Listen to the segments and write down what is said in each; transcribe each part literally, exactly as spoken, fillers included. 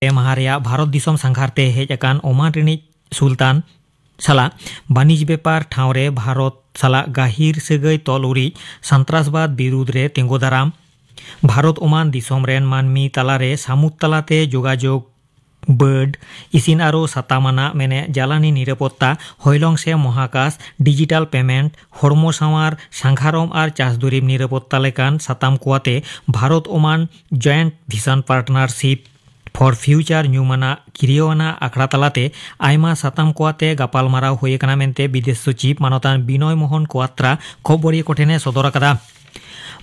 ᱯᱮ ᱢᱟᱦᱟ ᱨᱮᱭᱟᱜ ᱵᱷᱟᱨᱚᱛ ᱫᱤᱥᱚᱢ ᱥᱟᱸᱜᱷᱟᱨ ᱛᱮ ᱦᱮᱡ ᱟᱠᱟᱱ ᱳᱢᱟᱱ ᱨᱤᱱᱤᱡ ᱥᱩᱞᱛᱟᱱ ᱥᱟᱞᱟᱜ ᱵᱟᱹᱱᱤᱡᱽ ᱵᱮᱯᱟᱨ ᱴᱷᱟᱶ ᱨᱮ ᱵᱷᱟᱨᱚᱛ ᱥᱟᱞᱟᱜ ᱜᱟᱹᱦᱤᱨ ᱥᱟᱹᱜᱟᱹᱭ ᱛᱚᱞ ᱩᱨᱤᱡ, ᱥᱟᱱᱛᱨᱟᱥᱵᱟᱫ ᱵᱤᱨᱩᱫᱽ ᱨᱮ ᱛᱤᱸᱜᱩ ᱫᱟᱨᱟᱢ, ᱵᱷᱟᱨᱚᱛ ᱳᱢᱟᱱ ᱫᱤᱥᱚᱢ ᱨᱮᱱ ᱢᱟᱹᱱᱢᱤ ᱛᱟᱞᱟᱨᱮ ᱥᱟᱹᱢᱩᱫ ᱛᱟᱞᱟᱛᱮ ᱡᱳᱜᱟᱡᱳᱜᱽ, ᱵᱟᱹᱰ, ᱤᱥᱤᱱ ᱟᱨᱚ ᱥᱟᱛᱟᱢ ᱟᱱᱟᱜ ᱢᱮᱱᱮᱫ ᱡᱟᱞᱟᱱᱤ ᱱᱤᱨᱟᱯᱚᱛᱛᱟ, ᱦᱚᱭᱞᱚᱝ ᱥᱮ ᱢᱚᱦᱟᱠᱟᱥ, ᱰᱤᱡᱤᱴᱟᱞ ᱯᱮᱢᱮᱱᱴ, ᱦᱚᱲᱢᱚ ᱥᱟᱶᱟᱨ, ᱥᱟᱸᱜᱷᱟᱨᱚᱢ ᱟᱨ ᱪᱟᱥ ᱫᱩᱨᱤᱵ ᱱᱤᱨᱟᱯᱚᱛᱛᱟ ᱞᱮᱠᱟᱱ ᱥᱟᱛᱟᱢ ᱠᱚ ᱟᱛᱮ Bharat Oman joint vision partnership for future ᱧᱩᱢᱟᱱᱟᱜ ᱠᱤᱨᱤᱭᱟᱹᱣᱟᱱᱟᱜ ᱟᱠᱷᱲᱟ ᱛᱟᱞᱟᱛᱮ ᱟᱭᱢᱟ ᱥᱟᱛᱟᱢ ᱠᱚ ᱟᱛᱮ ᱜᱟᱯᱟᱞᱢᱟᱨᱟᱣ ᱦᱩᱭ ᱟᱠᱟᱱᱟ ᱢᱮᱱᱛᱮ ᱵᱤᱫᱮᱥ ᱥᱚᱪᱤᱵᱽ ᱢᱟᱱᱚᱛᱟᱱ ᱵᱤᱱᱚᱭ ᱢᱳᱦᱚᱱ ᱠᱚᱣᱟᱛᱨᱟ ᱠᱷᱚᱵᱚᱨᱤᱭᱟᱹ ᱠᱚᱴᱷᱮᱱᱮ ᱥᱚᱫᱚᱨ ᱟᱠᱟᱫᱟ᱾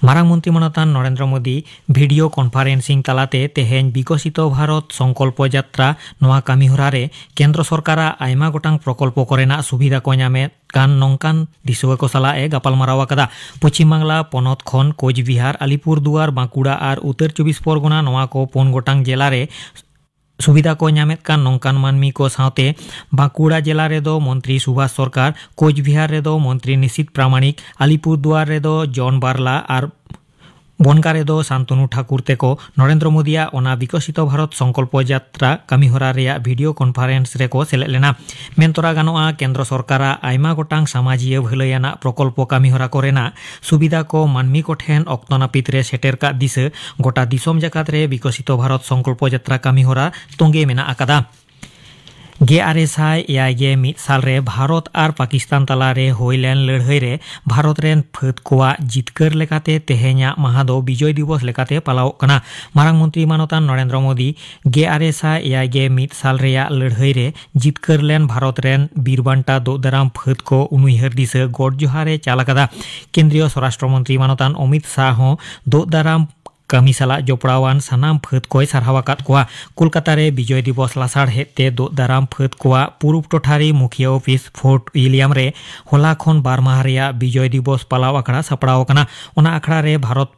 ᱢᱟᱨᱟᱝ ᱢᱚᱱᱛᱨᱤ ᱢᱟᱱᱚᱛᱟᱱ ᱱᱚᱨᱮᱱᱫᱨᱚ ᱢᱳᱫᱤ ᱵᱷᱤᱰᱤᱭᱳ ᱠᱚᱱᱯᱷᱟᱨᱮᱱᱥᱤᱝ ᱛᱟᱞᱟᱛᱮ ᱛᱮᱦᱮᱧ ᱵᱤᱠᱚᱥᱤᱛᱚ ᱵᱷᱟᱨᱚᱛ ᱥᱚᱝᱠᱚᱞᱯᱚ ᱡᱟᱛᱨᱟ ᱱᱚᱣᱟ ᱠᱟᱹᱢᱤᱦᱚᱨᱟ ᱨᱮ ᱠᱮᱱᱫᱨᱚ ᱥᱚᱨᱠᱟᱨᱟᱜ ᱟᱭᱢᱟ ᱜᱚᱴᱟᱝ ᱯᱨᱚᱠᱚᱞᱯᱚ ᱠᱚᱨᱮᱱᱟᱜ ᱥᱩᱵᱤᱫᱷᱟ ᱠᱚ ᱧᱟᱢᱮᱫ ᱠᱟᱱ ᱱᱚᱝᱠᱟᱱ ᱫᱤᱥᱩᱣᱟᱹ ᱠᱚ ᱥᱟᱞᱟᱜ ᱮ ᱜᱟᱯᱟᱞᱢᱟᱨᱟᱣ ᱟᱠᱟᱫᱟ᱾ ᱯᱚᱪᱷᱤᱢ ᱵᱟᱝᱞᱟ ᱯᱚᱱᱚᱛ ᱠᱷᱚᱱ ᱠᱳᱪᱵᱤᱦᱟᱨ, ᱟᱞᱤᱯᱩᱨᱫᱩᱣᱟᱨ, ᱵᱟᱸᱠᱩᱲᱟ ᱟᱨ ᱩᱛᱛᱚᱨ ᱪᱚᱵᱵᱤᱥ ᱯᱚᱨᱜᱚᱱᱟ, ᱱᱚᱣᱟ ᱠᱚ ᱯᱩᱱ ᱜᱚᱴᱟᱝ ᱡᱮᱞᱟ ᱨᱮ ᱥᱩᱵᱤᱫᱷᱟ ᱠᱚ ᱧᱟᱢᱮᱫ ᱠᱟᱱ ᱱᱚᱝᱠᱟᱱ ᱢᱟᱹᱱᱢᱤ ᱠᱚ ᱥᱟᱶᱛᱮ ᱵᱟᱸᱠᱩᱲᱟ ᱡᱮᱞᱟ ᱨᱮᱫᱚ ᱢᱚᱱᱛᱨᱤ ᱥᱩᱵᱷᱟᱥ ᱥᱚᱨᱠᱟᱨ, ᱠᱳᱪᱵᱤᱦᱟᱨ ᱨᱮᱫᱚ ᱢᱚᱱᱛᱨᱤ ᱱᱤᱥᱤᱛ ᱯᱨᱟᱢᱟᱱᱤᱠ, ᱟᱞᱤᱯᱩᱨᱫᱩᱣᱟᱨ ᱨᱮᱫᱚ ᱡᱚᱱ ᱵᱟᱨᱞᱟ ᱟᱨ ᱵᱚᱱᱜᱟ ᱨᱮᱫᱚ ᱥᱟᱱᱛᱚᱱᱩ ᱴᱷᱟᱠᱩᱨ ᱛᱮᱠᱚ ᱱᱚᱨᱮᱱᱫᱨᱚ ᱢᱳᱫᱤᱭᱟᱜ ᱚᱱᱟ ᱵᱤᱠᱚᱥᱤᱛᱚ ᱵᱷᱟᱨᱚᱛ ᱥᱚᱝᱠᱚᱞᱯᱚ ᱡᱟᱛᱨᱟ ᱠᱟᱹᱢᱤᱦᱚᱨᱟ ᱨᱮᱭᱟᱜ ᱵᱷᱤᱰᱤᱭᱳ ᱠᱚᱱᱯᱷᱟᱨᱮᱱᱥ ᱨᱮᱠᱚ ᱥᱮᱞᱮᱫ ᱞᱮᱱᱟ᱾ ᱢᱮᱱ ᱛᱚᱨᱟ ᱜᱟᱱᱚᱜᱼᱟ, ᱠᱮᱱᱫᱨᱚ ᱥᱚᱨᱠᱟᱨᱟᱜ ᱟᱭᱢᱟ ᱜᱚᱴᱟᱝ ᱥᱟᱢᱟᱡᱤᱭᱟᱹ ᱵᱷᱟᱹᱞᱟᱹᱭ ᱟᱱᱟᱜ ᱯᱨᱚᱠᱚᱞᱯᱚ ᱠᱟᱹᱢᱤᱦᱚᱨᱟ ᱠᱚᱨᱮᱱᱟᱜ ᱥᱩᱵᱤᱫᱷᱟ ᱠᱚ ᱢᱟᱹᱱᱢᱤ ᱠᱚᱴᱷᱮᱱ ᱚᱠᱛᱚ ᱱᱟᱹᱯᱤᱛ ᱨᱮ ᱥᱮᱴᱮᱨ ᱠᱟᱜ ᱫᱤᱥᱟᱹ ᱜᱚᱴᱟ ᱫᱤᱥᱚᱢ ᱡᱟᱠᱟᱛ ᱨᱮ ᱵᱤᱠᱚᱥᱤᱛᱚ ᱵᱷᱟᱨᱚᱛ ᱥᱚᱝᱠᱚᱞᱯᱚ ᱡᱟᱛᱨᱟ ᱠᱟᱹᱢᱤᱦᱚᱨᱟ ᱛᱚᱸᱜᱮ ᱢᱮᱱᱟᱜ ᱟᱠᱟᱫᱟ᱾ ᱜᱮᱞ ᱟᱨᱮ ᱥᱟᱭ ᱮᱭᱟᱭ ᱜᱮᱞ ᱢᱤᱫ ᱥᱟᱞ ᱨᱮ ᱵᱷᱟᱨᱚᱛ ᱟᱨ ᱯᱟᱠᱤᱥᱛᱟᱱ ᱛᱟᱞᱟ ᱨᱮ ᱦᱩᱭ ᱞᱮᱱ ᱞᱟᱹᱲᱦᱟᱹᱭ ᱨᱮ ᱵᱷᱟᱨᱚᱛ ᱨᱮᱱ ᱯᱷᱟᱹᱫ ᱠᱚᱣᱟᱜ ᱡᱤᱛᱠᱟᱹᱨ ᱞᱮᱠᱟᱛᱮ ᱛᱮᱦᱮᱧᱟᱜ ᱢᱟᱦᱟ ᱫᱚ ᱵᱤᱡᱚᱭ ᱫᱤᱵᱚᱥ ᱞᱮᱠᱟᱛᱮ ᱯᱟᱞᱟᱣᱚᱜ ᱠᱟᱱᱟ᱾ ᱢᱟᱨᱟᱝ ᱢᱚᱱᱛᱨᱤ ᱢᱟᱱᱚᱛᱟᱱ ᱱᱚᱨᱮᱱᱫᱨᱚ ᱢᱳᱫᱤ ᱜᱮᱞ ᱟᱨᱮ ᱥᱟᱭ ᱮᱭᱟᱭ ᱜᱮᱞ ᱢᱤᱫ ᱥᱟᱞ ᱨᱮᱭᱟᱜ ᱞᱟᱹᱲᱦᱟᱹᱭ ᱨᱮ ᱡᱤᱛᱠᱟᱹᱨ ᱞᱮᱱ ᱵᱷᱟᱨᱚᱛ ᱨᱮᱱ ᱵᱤᱨ ᱵᱟᱱᱴᱟ ᱫᱳᱜ ᱫᱟᱨᱟᱢ ᱯᱷᱟᱹᱫ ᱠᱚ ᱩᱱᱩᱭᱦᱟᱹᱨ ᱫᱤᱥᱟᱹ ᱜᱚᱰ ᱡᱚᱦᱟᱨ ᱮ ᱪᱟᱞ ᱟᱠᱟᱫᱟ᱾ ᱠᱮᱱᱫᱨᱤᱭᱚ ᱥᱚᱨᱟᱥᱴᱨᱚ ᱢᱚᱱᱛᱨᱤ ᱢᱟᱱᱚᱛᱟᱱ ᱚᱢᱤᱛ ᱥᱟᱦ ᱦᱚᱸ ᱫᱳᱜ ᱫᱟᱨᱟᱢ ᱠᱟᱹᱢᱤ ᱥᱟᱞᱟᱜ ᱡᱚᱯᱲᱟᱣᱟᱱ ᱥᱟᱱᱟᱢ ᱯᱷᱟᱹᱫ ᱠᱚᱭ ᱥᱟᱨᱦᱟᱣ ᱟᱠᱟᱫ ᱠᱚᱣᱟ᱾ ᱠᱳᱞᱠᱟᱛᱟ ᱨᱮ ᱵᱤᱡᱚᱭ ᱫᱤᱵᱚᱥ ᱞᱟᱥᱟᱲᱦᱮᱫ ᱛᱮ ᱫᱳᱜ ᱫᱟᱨᱟᱢ ᱯᱷᱟᱹᱫ ᱠᱚᱣᱟᱜ ᱯᱩᱨᱩᱵ ᱴᱚᱴᱷᱟᱨᱤ ᱢᱩᱠᱷᱤᱭᱟᱹ ᱚᱯᱷᱤᱥ ᱯᱷᱳᱨᱴ ᱩᱭᱤᱞᱤᱭᱟᱢ ᱨᱮ ᱦᱚᱞᱟ ᱠᱷᱚᱱ ᱵᱟᱨ ᱢᱟᱦᱟ ᱨᱮᱭᱟᱜ ᱵᱤᱡᱚᱭ ᱫᱤᱵᱚᱥ ᱯᱟᱞᱟᱣ ᱟᱠᱷᱲᱟ ᱥᱟᱯᱲᱟᱣ ᱟᱠᱟᱱᱟ᱾ ᱚᱱᱟ ᱟᱠᱷᱲᱟ ᱨᱮ ᱵᱷᱟᱨᱚᱛ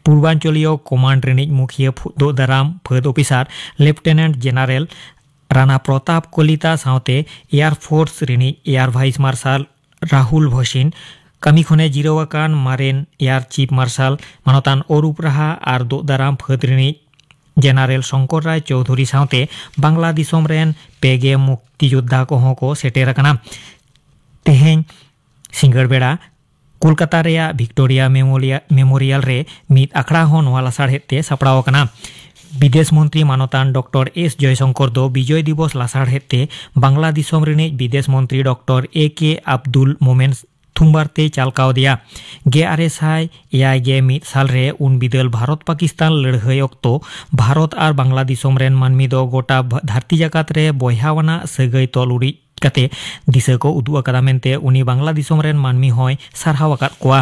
ᱯᱩᱨᱵᱟᱧᱪᱚᱞᱤᱭᱚ ᱠᱚᱢᱟᱱᱰ ᱨᱤᱱᱤᱡ ᱢᱩᱠᱷᱤᱭᱟᱹ ᱯᱷᱩ-, ᱫᱳᱜ ᱫᱟᱨᱟᱢ ᱯᱷᱟᱹᱫ ᱚᱯᱷᱤᱥᱟᱨ ᱞᱮᱯᱴᱮᱱᱮᱱᱴ ᱡᱮᱱᱟᱨᱮᱞ ᱨᱟᱱᱟ ᱯᱨᱚᱛᱟᱯ ᱠᱚᱞᱤᱛᱟ ᱥᱟᱶᱛᱮ ᱮᱭᱟᱨ ᱯᱷᱳᱨᱥ ᱨᱤᱱᱤᱡ ᱮᱭᱟᱨ ᱵᱷᱟᱭᱤᱥ ᱢᱟᱨᱥᱟᱞ ᱨᱟᱦᱩᱞ ᱵᱷᱚᱥᱤᱱ, ᱠᱟᱹᱢᱤ ᱠᱷᱚᱱᱮ ᱡᱤᱨᱟᱹᱣ ᱟᱠᱟᱱ ᱢᱟᱨᱮᱱ ᱮᱭᱟᱨ ᱪᱤᱯ ᱢᱟᱨᱥᱟᱞ ᱢᱟᱱᱚᱛᱟᱱ ᱚᱨᱩᱯ ᱨᱟᱦᱟ ᱟᱨ ᱫᱳᱜ ᱫᱟᱨᱟᱢ ᱯᱷᱟᱹᱫ ᱨᱤᱱᱤᱡ ᱡᱮᱱᱟᱨᱮᱞ ᱥᱚᱝᱠᱚᱨ ᱨᱟᱭ ᱪᱳᱣᱫᱷᱩᱨᱤ ᱥᱟᱶᱛᱮ ᱵᱟᱝᱞᱟ ᱫᱤᱥᱚᱢ ᱨᱮᱱ ᱯᱮ ᱜᱮ ᱢᱩᱠᱛᱤᱡᱳᱫᱽᱫᱷᱟ ᱠᱚᱦᱚᱸ ᱠᱚ ᱥᱮᱴᱮᱨ ᱟᱠᱟᱱᱟ᱾ ᱛᱮᱦᱮᱧ ᱥᱤᱸᱜᱟᱹᱲ ᱵᱮᱲᱟ ᱠᱳᱞᱠᱟᱛᱟ ᱨᱮᱭᱟᱜ ᱵᱷᱤᱠᱴᱳᱨᱤᱭᱟ ᱢᱮᱢᱳᱨᱤᱭᱟ-, ᱢᱮᱢᱳᱨᱤᱭᱟᱞ ᱨᱮ ᱢᱤᱫ ᱟᱠᱷᱲᱟ ᱦᱚᱸ ᱱᱚᱣᱟ ᱞᱟᱥᱟᱲᱦᱮᱫ ᱛᱮ ᱥᱟᱯᱲᱟᱣ ᱟᱠᱟᱱᱟ᱾ ᱵᱤᱫᱮᱥ ᱢᱚᱱᱛᱨᱤ ᱢᱟᱱᱚᱛᱟᱱ ᱰᱚᱠᱴᱚᱨ ᱮᱥ ᱡᱚᱭᱥᱚᱝᱠᱚᱨ ᱫᱚ ᱵᱤᱡᱚᱭ ᱫᱤᱵᱚᱥ ᱞᱟᱥᱟᱲᱦᱮᱫ ᱛᱮ ᱵᱟᱝᱞᱟ ᱫᱤᱥᱚᱢ ᱨᱤᱱᱤᱡ ᱵᱤᱫᱮᱥ ᱢᱚᱱᱛᱨᱤ ᱰᱚᱠᱴᱚᱨ ᱮ ᱠᱮ ᱟᱵᱫᱩᱞ ᱢᱳᱢᱮᱱ ᱛᱷᱩᱢᱵᱟᱨ ᱛᱮᱭ ᱪᱟᱞ ᱠᱟᱣᱫᱮᱭᱟ᱾ ᱜᱮᱞ ᱟᱨᱮ ᱥᱟᱭ ᱮᱭᱟᱭ ᱜᱮᱞ ᱢᱤᱫ ᱥᱟᱞ ᱨᱮ ᱩᱱ ᱵᱤᱫᱟᱹᱞ ᱵᱷᱟᱨᱚᱛ ᱯᱟᱠᱤᱥᱛᱟᱱ ᱞᱟᱹᱲᱦᱟᱹᱭ ᱚᱠᱛᱚ ᱵᱷᱟᱨᱚᱛ ᱟᱨ ᱵᱟᱝᱞᱟ ᱫᱤᱥᱚᱢ ᱨᱮᱱ ᱢᱟᱹᱱᱢᱤ ᱫᱚ ᱜᱚᱴᱟ ᱵᱷᱟ-, ᱫᱷᱟᱹᱨᱛᱤ ᱡᱟᱠᱟᱛ ᱨᱮ ᱵᱚᱭᱦᱟᱣᱟᱱᱟᱜ ᱥᱟᱹᱜᱟᱹᱭ ᱛᱚᱞ ᱩᱨᱤᱡ ᱠᱟᱛᱮ ᱫᱤᱥᱟᱹ ᱠᱚ ᱩᱫᱩᱜ ᱟᱠᱟᱫᱟ ᱢᱮᱱᱛᱮ ᱩᱱᱤ ᱵᱟᱝᱞᱟ ᱫᱤᱥᱚᱢ ᱨᱮᱱ ᱢᱟᱹᱱᱢᱤ ᱦᱚᱸᱭ ᱥᱟᱨᱦᱟᱣ ᱟᱠᱟᱫ ᱠᱚᱣᱟ᱾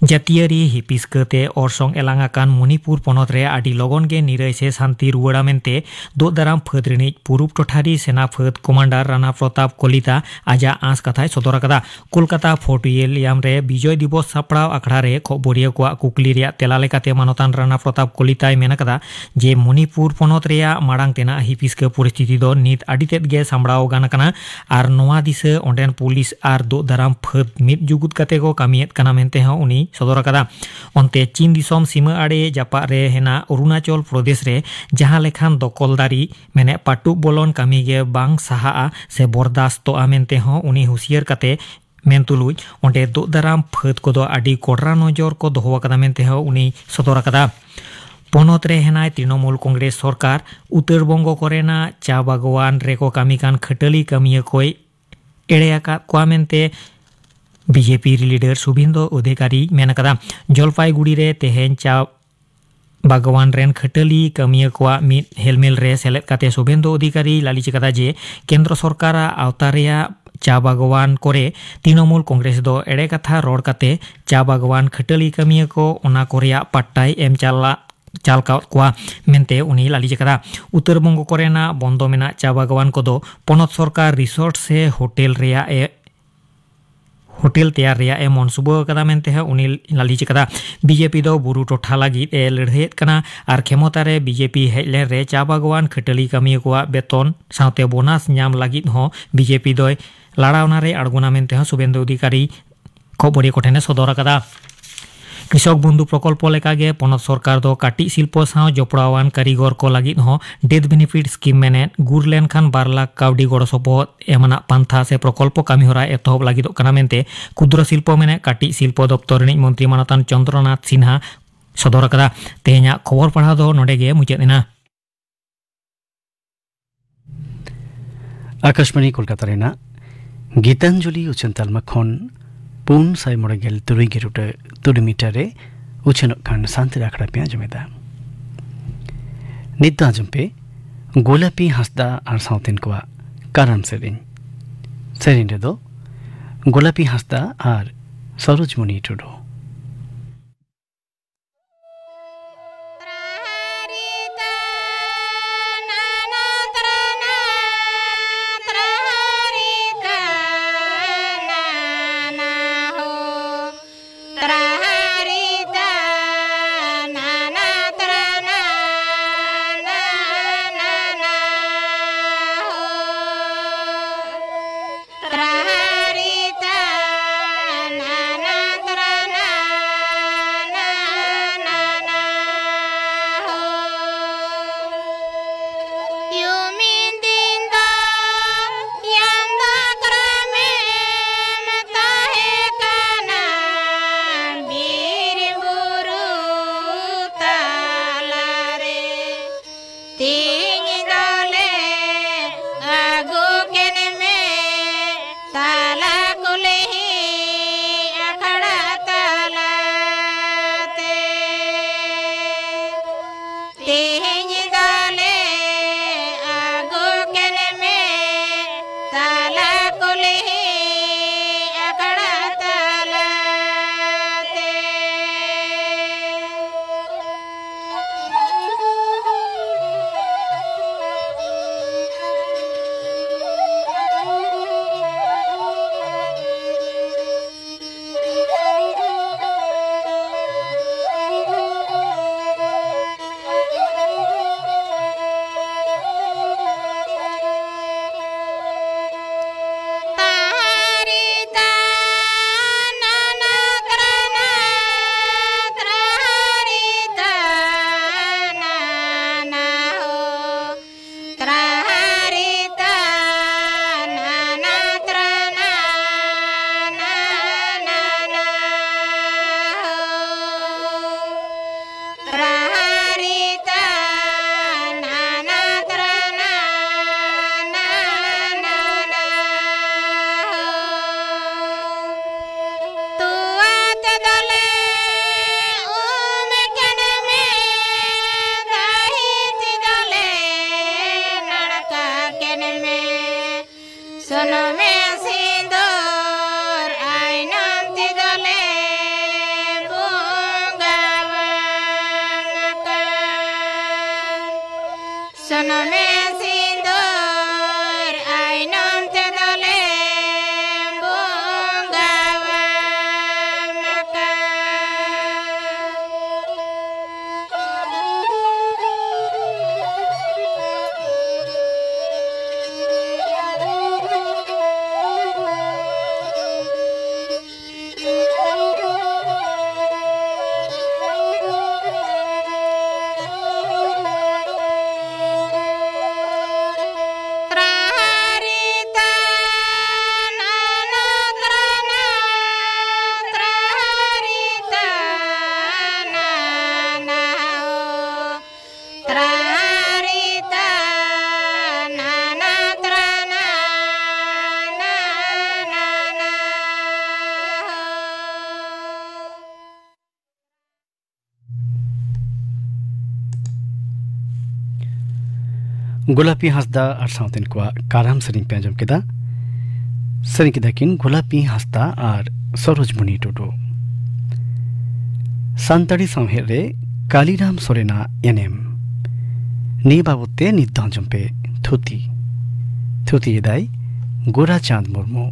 ᱡᱟᱹᱛᱤᱭᱟᱹᱨᱤ ᱦᱤᱯᱤᱥᱠᱟᱹ ᱛᱮ ᱚᱨᱥᱚᱝ ᱮᱞᱟᱝ ᱟᱠᱟᱱ ᱢᱚᱱᱤᱯᱩᱨ ᱯᱚᱱᱚᱛ ᱨᱮ ᱟᱹᱰᱤ ᱞᱚᱜᱚᱱ ᱜᱮ ᱱᱤᱨᱟᱹᱭ ᱥᱮ ᱥᱟᱱᱛᱤ ᱨᱩᱣᱟᱹᱲᱟ ᱢᱮᱱᱛᱮ ᱫᱳᱜ ᱫᱟᱨᱟᱢ ᱯᱷᱟᱹᱫ ᱨᱤᱱᱤᱡ ᱯᱩᱨᱩᱵ ᱴᱚᱴᱷᱟᱨᱤ ᱥᱮᱱᱟ ᱯᱷᱟᱹᱫ ᱠᱚᱢᱟᱱᱰᱟᱨ ᱨᱟᱱᱟ ᱯᱨᱚᱛᱟᱯ ᱠᱚᱞᱤᱛᱟ ᱟᱡᱟᱜ ᱟᱸᱥ ᱠᱟᱛᱷᱟᱭ ᱥᱚᱫᱚᱨ ᱟᱠᱟᱫᱟ᱾ ᱠᱳᱞᱠᱟᱛᱟ ᱯᱷᱳᱨᱴ ᱩᱭᱤᱞᱤᱭᱟᱢ ᱨᱮ ᱵᱤᱡᱚᱭ ᱫᱤᱵᱚᱥ ᱥᱟᱯᱲᱟᱣ ᱟᱠᱷᱲᱟ ᱨᱮ ᱠᱷᱚᱵᱚᱨᱤᱭᱟᱹ ᱠᱚᱣᱟᱜ ᱠᱩᱠᱞᱤ ᱨᱮᱭᱟᱜ ᱛᱮᱞᱟ ᱞᱮᱠᱟᱛᱮ ᱢᱟᱱᱚᱛᱟᱱ ᱨᱟᱱᱟ ᱯᱨᱚᱛᱟᱯ ᱠᱚᱞᱤᱛᱟᱭ ᱢᱮᱱ ᱟᱠᱟᱫᱟ ᱡᱮ ᱢᱚᱱᱤᱯᱩᱨ ᱯᱚᱱᱚᱛ ᱨᱮᱭᱟᱜ ᱢᱟᱲᱟᱝ ᱛᱮᱱᱟᱜ ᱦᱤᱯᱤᱥᱠᱟᱹ ᱯᱚᱨᱤᱥᱛᱷᱤᱛᱤ ᱫᱚ ᱱᱤᱛ ᱟᱹᱰᱤ ᱛᱮᱫ ᱜᱮ ᱥᱟᱢᱵᱲᱟᱣ ᱜᱟᱱ ᱟᱠᱟᱱᱟ ᱟᱨ ᱱᱚᱣᱟ ᱫᱤᱥᱟᱹ ᱚᱸᱰᱮᱱ ᱯᱩᱞᱤᱥ ᱟᱨ ᱫᱳᱜ ᱫᱟᱨᱟᱢ ᱯᱷᱟᱹᱫ ᱢᱤᱫ ᱡᱩᱜᱩᱫ ᱠᱟᱛᱮ ᱠᱚ ᱠᱟᱹᱢᱤᱭᱮᱫ ᱠᱟᱱᱟ ᱢᱮᱱᱛᱮ ᱦᱚᱸ ᱩᱱᱤ ᱥᱚᱫᱚᱨ ᱟᱠᱟᱫᱟ᱾ ᱚᱱᱛᱮ ᱪᱤᱱ ᱫᱤᱥᱚᱢ ᱥᱤᱢᱟᱹ ᱟᱲᱮ ᱡᱟᱯᱟᱜ ᱨᱮ ᱦᱮᱱᱟᱜ ᱚᱨᱩᱱᱟᱪᱚᱞ ᱯᱨᱚᱫᱮᱥ ᱨᱮ ᱡᱟᱦᱟᱸ ᱞᱮᱠᱷᱟᱱ ᱫᱚᱠᱚᱞᱫᱟᱨᱤ ᱢᱮᱱᱮᱫ ᱯᱟᱹᱴᱩᱵ ᱵᱚᱞᱚᱱ ᱠᱟᱹᱢᱤ ᱜᱮ ᱵᱟᱝ ᱥᱟᱦᱟᱜᱼᱟ ᱥᱮ ᱵᱚᱨᱫᱟᱥᱛᱚᱜᱼᱟ ᱢᱮᱱᱛᱮ ᱦᱚᱸ ᱩᱱᱤ ᱦᱩᱸᱥᱤᱭᱟᱹᱨ ᱠᱟᱛᱮ ᱢᱮᱱ ᱛᱩᱞᱩᱡ ᱚᱸᱰᱮ ᱫᱳᱜ ᱫᱟᱨᱟᱢ ᱯᱷᱟᱹᱫ ᱠᱚᱫᱚ ᱟᱹᱰᱤ ᱠᱚᱰᱨᱟ ᱱᱚᱡᱚᱨ ᱠᱚ ᱫᱚᱦᱚ ᱟᱠᱟᱫᱟ ᱢᱮᱱᱛᱮ ᱦᱚᱸ ᱩᱱᱤ ᱥᱚᱫᱚᱨ ᱟᱠᱟᱫᱟ᱾ ᱯᱚᱱᱚᱛ ᱨᱮ ᱦᱮᱱᱟᱭ ᱛᱨᱤᱱᱚᱢᱩᱞ ᱠᱚᱝᱜᱨᱮᱥ ᱥᱚᱨᱠᱟᱨ ᱩᱛᱟᱹᱨ ᱵᱚᱝᱜᱚ ᱠᱚᱨᱮᱱᱟᱜ ᱪᱟ ᱵᱟᱜᱣᱟᱱ ᱨᱮᱠᱚ ᱠᱟᱹᱢᱤ ᱠᱟᱱ ᱠᱷᱟᱹᱴᱟᱹᱞᱤ ᱠᱟᱹᱢᱤᱭᱟᱹ ᱠᱚᱭ ᱮᱲᱮ ᱟᱠᱟᱫ ᱠᱚᱣᱟ ᱢᱮᱱᱛᱮ ᱵᱤᱡᱮᱯᱤ ᱞᱤᱰᱟᱨ ᱥᱩᱵᱷᱮᱱᱫᱩ ᱚᱫᱷᱤᱠᱟᱨᱤ ᱢᱮᱱ ᱟᱠᱟᱫᱟ᱾ ᱡᱚᱞᱯᱟᱭᱜᱩᱲᱤ ᱨᱮ ᱛᱮᱦᱮᱧ ᱪᱟ ᱵᱟᱜᱣᱟᱱ ᱨᱮᱱ ᱠᱷᱟᱹᱴᱟᱹᱞᱤ ᱠᱟᱹᱢᱤᱭᱟᱹ ᱠᱚᱣᱟᱜ ᱢᱤᱫ ᱦᱮᱞᱢᱮᱞ ᱨᱮ ᱥᱮᱞᱮᱫ ᱠᱟᱛᱮ ᱥᱩᱵᱷᱮᱱᱫᱩ ᱚᱫᱷᱤᱠᱟᱨᱤ ᱞᱟᱹᱞᱤᱥ ᱟᱠᱟᱫᱟ ᱡᱮ ᱠᱮᱱᱫᱨᱚ ᱥᱚᱨᱠᱟᱨᱟᱜ ᱟᱣᱛᱟ ᱨᱮᱭᱟᱜ ᱪᱟ ᱵᱟᱜᱣᱟᱱ ᱠᱚᱨᱮ ᱛᱨᱤᱱᱚᱢᱩᱞ ᱠᱚᱝᱜᱨᱮᱥ ᱫᱚ ᱮᱲᱮ ᱠᱟᱛᱷᱟ ᱨᱚᱲ ᱠᱟᱛᱮ ᱪᱟ ᱵᱟᱜᱣᱟᱱ ᱠᱷᱟᱹᱴᱟᱹᱞᱤ ᱠᱟᱹᱢᱤᱭᱟᱹ ᱠᱚ ᱚᱱᱟ ᱠᱚ ᱨᱮᱭᱟᱜ ᱯᱟᱴᱴᱟᱭ ᱮᱢ ᱪᱟᱞᱟᱜ ᱪᱟᱞ ᱠᱟᱣᱟᱫ ᱠᱚᱣᱟ ᱢᱮᱱᱛᱮ ᱩᱱᱤ ᱞᱟᱹᱞᱤᱥ ᱟᱠᱟᱫᱟ᱾ ᱩᱛᱛᱚᱨ ᱵᱚᱝᱜᱚ ᱠᱚᱨᱮᱱᱟᱜ ᱵᱚᱱᱫᱚ ᱢᱮᱱᱟᱜ ᱪᱟ ᱵᱟᱜᱣᱟᱱ ᱠᱚᱫᱚ ᱯᱚᱱᱚᱛ ᱥᱚᱨᱠᱟᱨ ᱨᱤᱥᱚᱨᱴ ᱥᱮ ᱦᱳᱴᱮᱞ ᱨᱮᱭᱟᱜ ᱮ ᱦᱳᱴᱮᱞ ᱛᱮᱭᱟᱨ ᱨᱮᱭᱟᱜ ᱮ ᱢᱚᱱᱥᱩᱵᱟᱹ ᱟᱠᱟᱫᱟ ᱢᱮᱱᱛᱮ ᱦᱚᱸ ᱩᱱᱤ ᱞᱟᱹᱞᱤᱥ ᱟᱠᱟᱫᱟ᱾ ᱵᱤᱡᱮᱯᱤ ᱫᱚ ᱵᱩᱨᱩ ᱴᱚᱴᱷᱟ ᱞᱟᱹᱜᱤᱫ ᱮ ᱞᱟᱹᱲᱦᱟᱹᱭᱮᱫ ᱠᱟᱱᱟ ᱟᱨ ᱠᱷᱮᱢᱚᱛᱟ ᱨᱮ ᱵᱤᱡᱮᱯᱤ ᱦᱮᱡ ᱞᱮᱱ ᱨᱮ ᱪᱟ ᱵᱟᱜᱣᱟᱱ ᱠᱷᱟᱹᱴᱟᱹᱞᱤ ᱠᱟᱹᱢᱤᱭᱟᱹ ᱠᱚᱣᱟᱜ ᱵᱮᱛᱚᱱ ᱥᱟᱶᱛᱮ ᱵᱳᱱᱟᱥ ᱧᱟᱢ ᱞᱟᱹᱜᱤᱫ ᱦᱚᱸ ᱵᱤᱡᱮᱯᱤ ᱫᱚᱭ ᱞᱟᱲᱟᱣᱱᱟ ᱨᱮ ᱟᱬᱜᱚᱱᱟ ᱢᱮᱱᱛᱮ ᱦᱚᱸ ᱥᱩᱵᱷᱮᱱᱫᱩ ᱚᱫᱷᱤᱠᱟᱨᱤ ᱠᱷᱚᱵᱚᱨᱤᱭᱟᱹ ᱠᱚᱴᱷᱮᱱ ᱮ ᱥᱚᱫᱚᱨ ᱟᱠᱟᱫᱟ᱾ ᱠᱨᱤᱥᱚᱠ ᱵᱚᱱᱫᱷᱩ ᱯᱨᱚᱠᱚᱞᱯᱚ ᱞᱮᱠᱟᱜᱮ ᱯᱚᱱᱚᱛ ᱥᱚᱨᱠᱟᱨ ᱫᱚ ᱠᱟᱹᱴᱤᱡ ᱥᱤᱞᱯᱚ ᱥᱟᱶ ᱡᱚᱯᱲᱟᱣᱟᱱ ᱠᱟᱹᱨᱤᱜᱚᱨ ᱠᱚ ᱞᱟᱹᱜᱤᱫ ᱦᱚᱸ ᱰᱮᱛᱷ ᱵᱮᱱᱤᱯᱷᱤᱴ ᱥᱠᱤᱢ ᱢᱮᱱᱮᱫ ᱜᱩᱨ ᱞᱮᱱᱠᱷᱟᱱ ᱵᱟᱨ ᱞᱟᱠᱷ ᱠᱟᱹᱣᱰᱤ ᱜᱚᱲᱚ ᱥᱚᱯᱚᱦᱚᱫ ᱮᱢ ᱨᱮᱱᱟᱜ ᱯᱟᱱᱛᱷᱟ ᱥᱮ ᱯᱨᱚᱠᱚᱞᱯᱚ ᱠᱟᱹᱢᱤᱦᱚᱨᱟ ᱮᱛᱚᱦᱚᱵ ᱞᱟᱹᱜᱤᱫᱚᱜ ᱠᱟᱱᱟ ᱢᱮᱱᱛᱮ ᱠᱷᱩᱫᱨᱚ ᱥᱤᱞᱯᱚ ᱢᱮᱱᱮᱫ ᱠᱟᱹᱴᱤᱡ ᱥᱤᱞᱯᱚ ᱫᱚᱯᱛᱚᱨ ᱨᱤᱱᱤᱡ ᱢᱚᱱᱛᱨᱤ ᱢᱟᱱᱚᱛᱟᱱ ᱪᱚᱱᱫᱨᱚᱱᱟᱛᱷ ᱥᱤᱱᱦᱟ ᱥᱚᱫᱚᱨ ᱟᱠᱟᱫᱟ᱾ ᱛᱮᱦᱮᱧᱟᱜ ᱠᱷᱚᱵᱚᱨ ᱯᱟᱲᱦᱟᱣ ᱫᱚ ᱱᱚᱰᱮ ᱜᱮ ᱢᱩᱪᱟᱹᱫ ᱮᱱᱟ᱾ ᱟᱠᱟᱥᱵᱟᱬᱤ ᱠᱳᱞᱠᱟᱛᱟ ᱨᱮᱱᱟᱜ ᱜᱤᱛᱟᱧᱡᱚᱞᱤ ᱩᱪᱷᱟᱹᱱ ᱛᱟᱞᱢᱟ ᱠᱷᱚᱱ ᱯᱩᱱ ᱥᱟᱭ ᱢᱚᱬᱮ ᱜᱮᱞ ᱛᱩᱨᱩᱭ ᱜᱮᱞ ᱴᱩᱰᱟᱹ ᱛᱩᱨᱩᱭ ᱢᱤᱴᱟᱨ ᱨᱮ ᱩᱪᱷᱟᱹᱱᱚᱜ ᱠᱟᱱ ᱥᱟᱱᱛᱟᱲᱤ ᱟᱠᱷᱲᱟ ᱯᱮ ᱟᱸᱡᱚᱢᱮᱫᱟ᱾ ᱱᱤᱛ ᱫᱚ ᱟᱸᱡᱚᱢ ᱯᱮ ᱜᱳᱞᱟᱯᱤ ᱦᱟᱸᱥᱫᱟ ᱟᱨ ᱥᱟᱶᱛᱮᱱ ᱠᱚᱣᱟᱜ ᱠᱟᱨᱟᱢ ᱥᱮᱨᱮᱧ᱾ ᱥᱮᱨᱮᱧ ᱨᱮᱫᱚ ᱜᱳᱞᱟᱯᱤ ᱦᱟᱸᱥᱫᱟ ᱟᱨ ᱥᱚᱨᱳᱡᱽᱢᱚᱱᱤ ᱴᱩᱰᱩ᱾ ᱜᱳᱞᱟᱯᱤ ᱦᱟᱸᱥᱫᱟ ᱟᱨ ᱥᱟᱶᱛᱮᱱ ᱠᱚᱣᱟᱜ ᱠᱟᱨᱟᱢ ᱥᱮᱨᱮᱧ ᱯᱮ ᱟᱸᱡᱚᱢ ᱠᱮᱫᱟ᱾ ᱥᱮᱨᱮᱧ ᱠᱮᱫᱟ ᱠᱤᱱ ᱜᱳᱞᱟᱯᱤ ᱦᱟᱸᱥᱫᱟ ᱟᱨ ᱥᱚᱨᱳᱡᱽᱢᱩᱱᱤ ᱴᱩᱰᱩ᱾ ᱥᱟᱱᱛᱟᱲᱤ ᱥᱟᱶᱦᱮᱫ ᱨᱮ ᱠᱟᱞᱤᱨᱟᱢ ᱥᱚᱨᱮᱱᱟᱜ ᱮᱱᱮᱢ, ᱱᱤᱭᱟᱹ ᱵᱟᱵᱚᱛ ᱛᱮ ᱱᱤᱛ ᱫᱚ ᱟᱸᱡᱚᱢ ᱯᱮ ᱛᱷᱩᱛᱤ᱾ ᱛᱷᱩᱛᱤᱭᱮᱫᱟᱭ ᱜᱳᱨᱟᱪᱟᱸᱫᱽ ᱢᱩᱨᱢᱩ᱾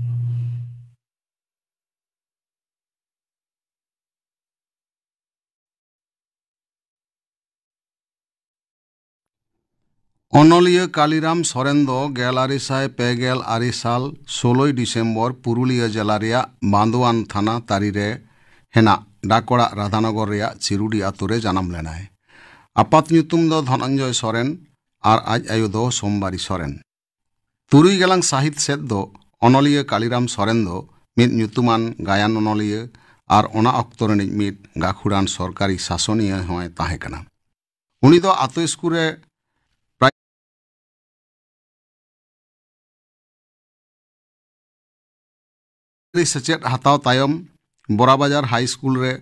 ᱚᱱᱚᱞᱤᱭᱟᱹ ᱠᱟᱞᱤᱨᱟᱢ ᱥᱚᱨᱮᱱ ᱫᱚ ᱜᱮᱞ ᱟᱨᱮ ᱥᱟᱭ ᱯᱮ ᱜᱮᱞ ᱟᱨᱮ ᱥᱟᱞ ᱥᱳᱞᱳᱭ ᱰᱤᱥᱮᱢᱵᱚᱨ ᱯᱩᱨᱩᱞᱤᱭᱟᱹ ᱡᱮᱞᱟ ᱨᱮᱭᱟᱜ ᱵᱟᱸᱫᱳᱣᱟᱱ ᱛᱷᱟᱱᱟ ᱛᱟᱹᱨᱤ ᱨᱮ ᱦᱮᱱᱟᱜ ᱰᱟᱠᱚᱲᱟ ᱨᱟᱫᱷᱟᱱᱚᱜᱚᱨ ᱨᱮᱭᱟᱜ ᱪᱤᱨᱩᱰᱤ ᱟᱛᱳ ᱨᱮ ᱡᱟᱱᱟᱢ ᱞᱮᱱᱟᱭ᱾ ᱟᱯᱟᱛ ᱧᱩᱛᱩᱢ ᱫᱚ ᱫᱷᱚᱱᱚᱱᱡᱚᱭ ᱥᱚᱨᱮᱱ ᱟᱨ ᱟᱡ ᱟᱭᱳ ᱫᱚ ᱥᱳᱢᱵᱟᱨᱤ ᱥᱚᱨᱮᱱ᱾ ᱛᱩᱨᱩᱭ ᱜᱮᱞᱟᱝ ᱥᱟᱹᱦᱤᱛ ᱥᱮᱫ ᱫᱚ ᱚᱱᱚᱞᱤᱭᱟᱹ ᱠᱟᱞᱤᱨᱟᱢ ᱥᱚᱨᱮᱱ ᱫᱚ ᱢᱤᱫ ᱧᱩᱛᱩᱢᱟᱱ ᱜᱟᱭᱟᱱ ᱚᱱᱚᱞᱤᱭᱟᱹ ᱟᱨ ᱚᱱᱟ ᱚᱠᱛᱚ ᱨᱤᱱᱤᱡ ᱢᱤᱫ ᱜᱟᱹᱠᱷᱩᱲᱟᱱ ᱥᱚᱨᱠᱟᱨᱤ ᱥᱟᱥᱚᱱᱤᱭᱟᱹ ᱦᱚᱸᱭ ᱛᱟᱦᱮᱸ ᱠᱟᱱᱟ᱾ ᱩᱱᱤ ᱫᱚ ᱟᱛᱳ ᱥᱠᱩᱞ ᱨᱮ ᱯᱨᱟᱭᱢᱟᱨᱤ ᱥᱮᱪᱮᱫ ᱦᱟᱛᱟᱣ ᱛᱟᱭᱚᱢ ᱵᱚᱨᱟᱵᱟᱡᱟᱨ ᱦᱟᱭ ᱥᱠᱩᱞ ᱨᱮ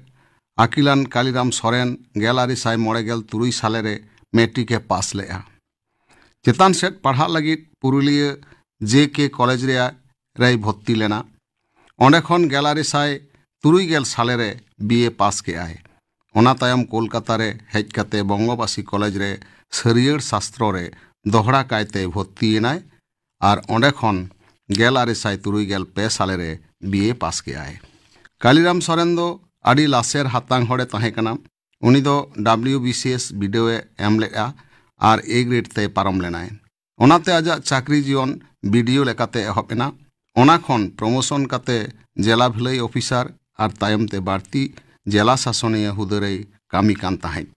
ᱟᱹᱠᱤᱞᱟᱱ ᱠᱟᱞᱤᱨᱟᱢ ᱥᱚᱨᱮᱱ ᱜᱮᱞ ᱟᱨᱮ ᱥᱟᱭ ᱢᱚᱬᱮ ᱜᱮᱞ ᱛᱩᱨᱩᱭ ᱥᱟᱞᱮ ᱨᱮ ᱢᱮᱴᱨᱤᱠ ᱮ ᱯᱟᱥ ᱞᱮᱫᱼᱟ᱾ ᱪᱮᱛᱟᱱ ᱥᱮᱫ ᱯᱟᱲᱦᱟᱜ ᱞᱟᱹᱜᱤᱫ ᱯᱩᱨᱩᱞᱤᱭᱟᱹ ᱡᱮ ᱠᱮ ᱠᱚᱞᱮᱡᱽ ᱨᱮᱭᱟᱜ ᱨᱮᱭ ᱵᱷᱚᱨᱛᱤ ᱞᱮᱱᱟ᱾ ᱚᱸᱰᱮ ᱠᱷᱚᱱ ᱜᱮᱞ ᱟᱨᱮ ᱥᱟᱭ ᱛᱩᱨᱩᱭ ᱜᱮᱞ ᱥᱟᱞᱮ ᱨᱮ ᱵᱤ ᱮ ᱯᱟᱥ ᱠᱮᱫᱼᱟᱭ᱾ ᱚᱱᱟ ᱛᱟᱭᱚᱢ ᱠᱳᱞᱠᱟᱛᱟ ᱨᱮ ᱦᱮᱡ ᱠᱟᱛᱮ ᱵᱚᱝᱜᱚᱵᱟᱥᱤ ᱠᱚᱞᱮᱡᱽ ᱨᱮ ᱥᱟᱹᱨᱤᱭᱟᱹᱲ ᱥᱟᱥᱛᱨᱚ ᱨᱮ ᱫᱚᱦᱲᱟ ᱠᱟᱭᱛᱮ ᱵᱷᱚᱨᱛᱤᱭᱮᱱᱟᱭ ᱟᱨ ᱚᱸᱰᱮ ᱠᱷᱚᱱ ᱜᱮᱞ ᱟᱨᱮ ᱥᱟᱭ ᱛᱩᱨᱩᱭ ᱜᱮᱞ ᱯᱮ ᱥᱟᱞᱮ ᱨᱮ ᱵᱤ ᱮ ᱯᱟᱥ ᱠᱮᱫᱼᱟᱭ᱾ ᱠᱟᱞᱤᱨᱟᱢ ᱥᱚᱨᱮᱱ ᱫᱚ ᱟᱹᱰᱤ ᱞᱟᱥᱮᱨ ᱦᱟᱛᱟᱝ ᱦᱚᱲᱮ ᱛᱟᱦᱮᱸ ᱠᱟᱱᱟ᱾ ᱩᱱᱤ ᱫᱚ ᱰᱟᱵᱽᱞᱤᱭᱩ ᱵᱤ ᱥᱤ ᱮᱥ ᱵᱤᱰᱟᱹᱣ ᱮ ᱮᱢ ᱞᱮᱫᱼᱟ ᱟᱨ ᱮ ᱜᱨᱮᱰ ᱛᱮᱭ ᱯᱟᱨᱚᱢ ᱞᱮᱱᱟᱭ᱾ ᱚᱱᱟᱛᱮ ᱟᱡᱟᱜ ᱪᱟᱹᱠᱨᱤ ᱡᱤᱭᱚᱱ ᱵᱤ ᱰᱤ ᱳ ᱞᱮᱠᱟᱛᱮ ᱮᱦᱚᱵ ᱮᱱᱟ᱾ ᱚᱱᱟ ᱠᱷᱚᱱ ᱯᱨᱚᱢᱳᱥᱚᱱ ᱠᱟᱛᱮ ᱡᱮᱞᱟ ᱵᱷᱟᱹᱞᱟᱹᱭ ᱚᱯᱷᱤᱥᱟᱨ ᱟᱨ ᱛᱟᱭᱚᱢ ᱛᱮ ᱵᱟᱹᱲᱛᱤ ᱡᱮᱞᱟ ᱥᱟᱥᱚᱱᱤᱭᱟᱹ ᱦᱩᱫᱟᱹ ᱨᱮᱭ ᱠᱟᱹᱢᱤ ᱠᱟᱱ ᱛᱟᱦᱮᱸᱫ᱾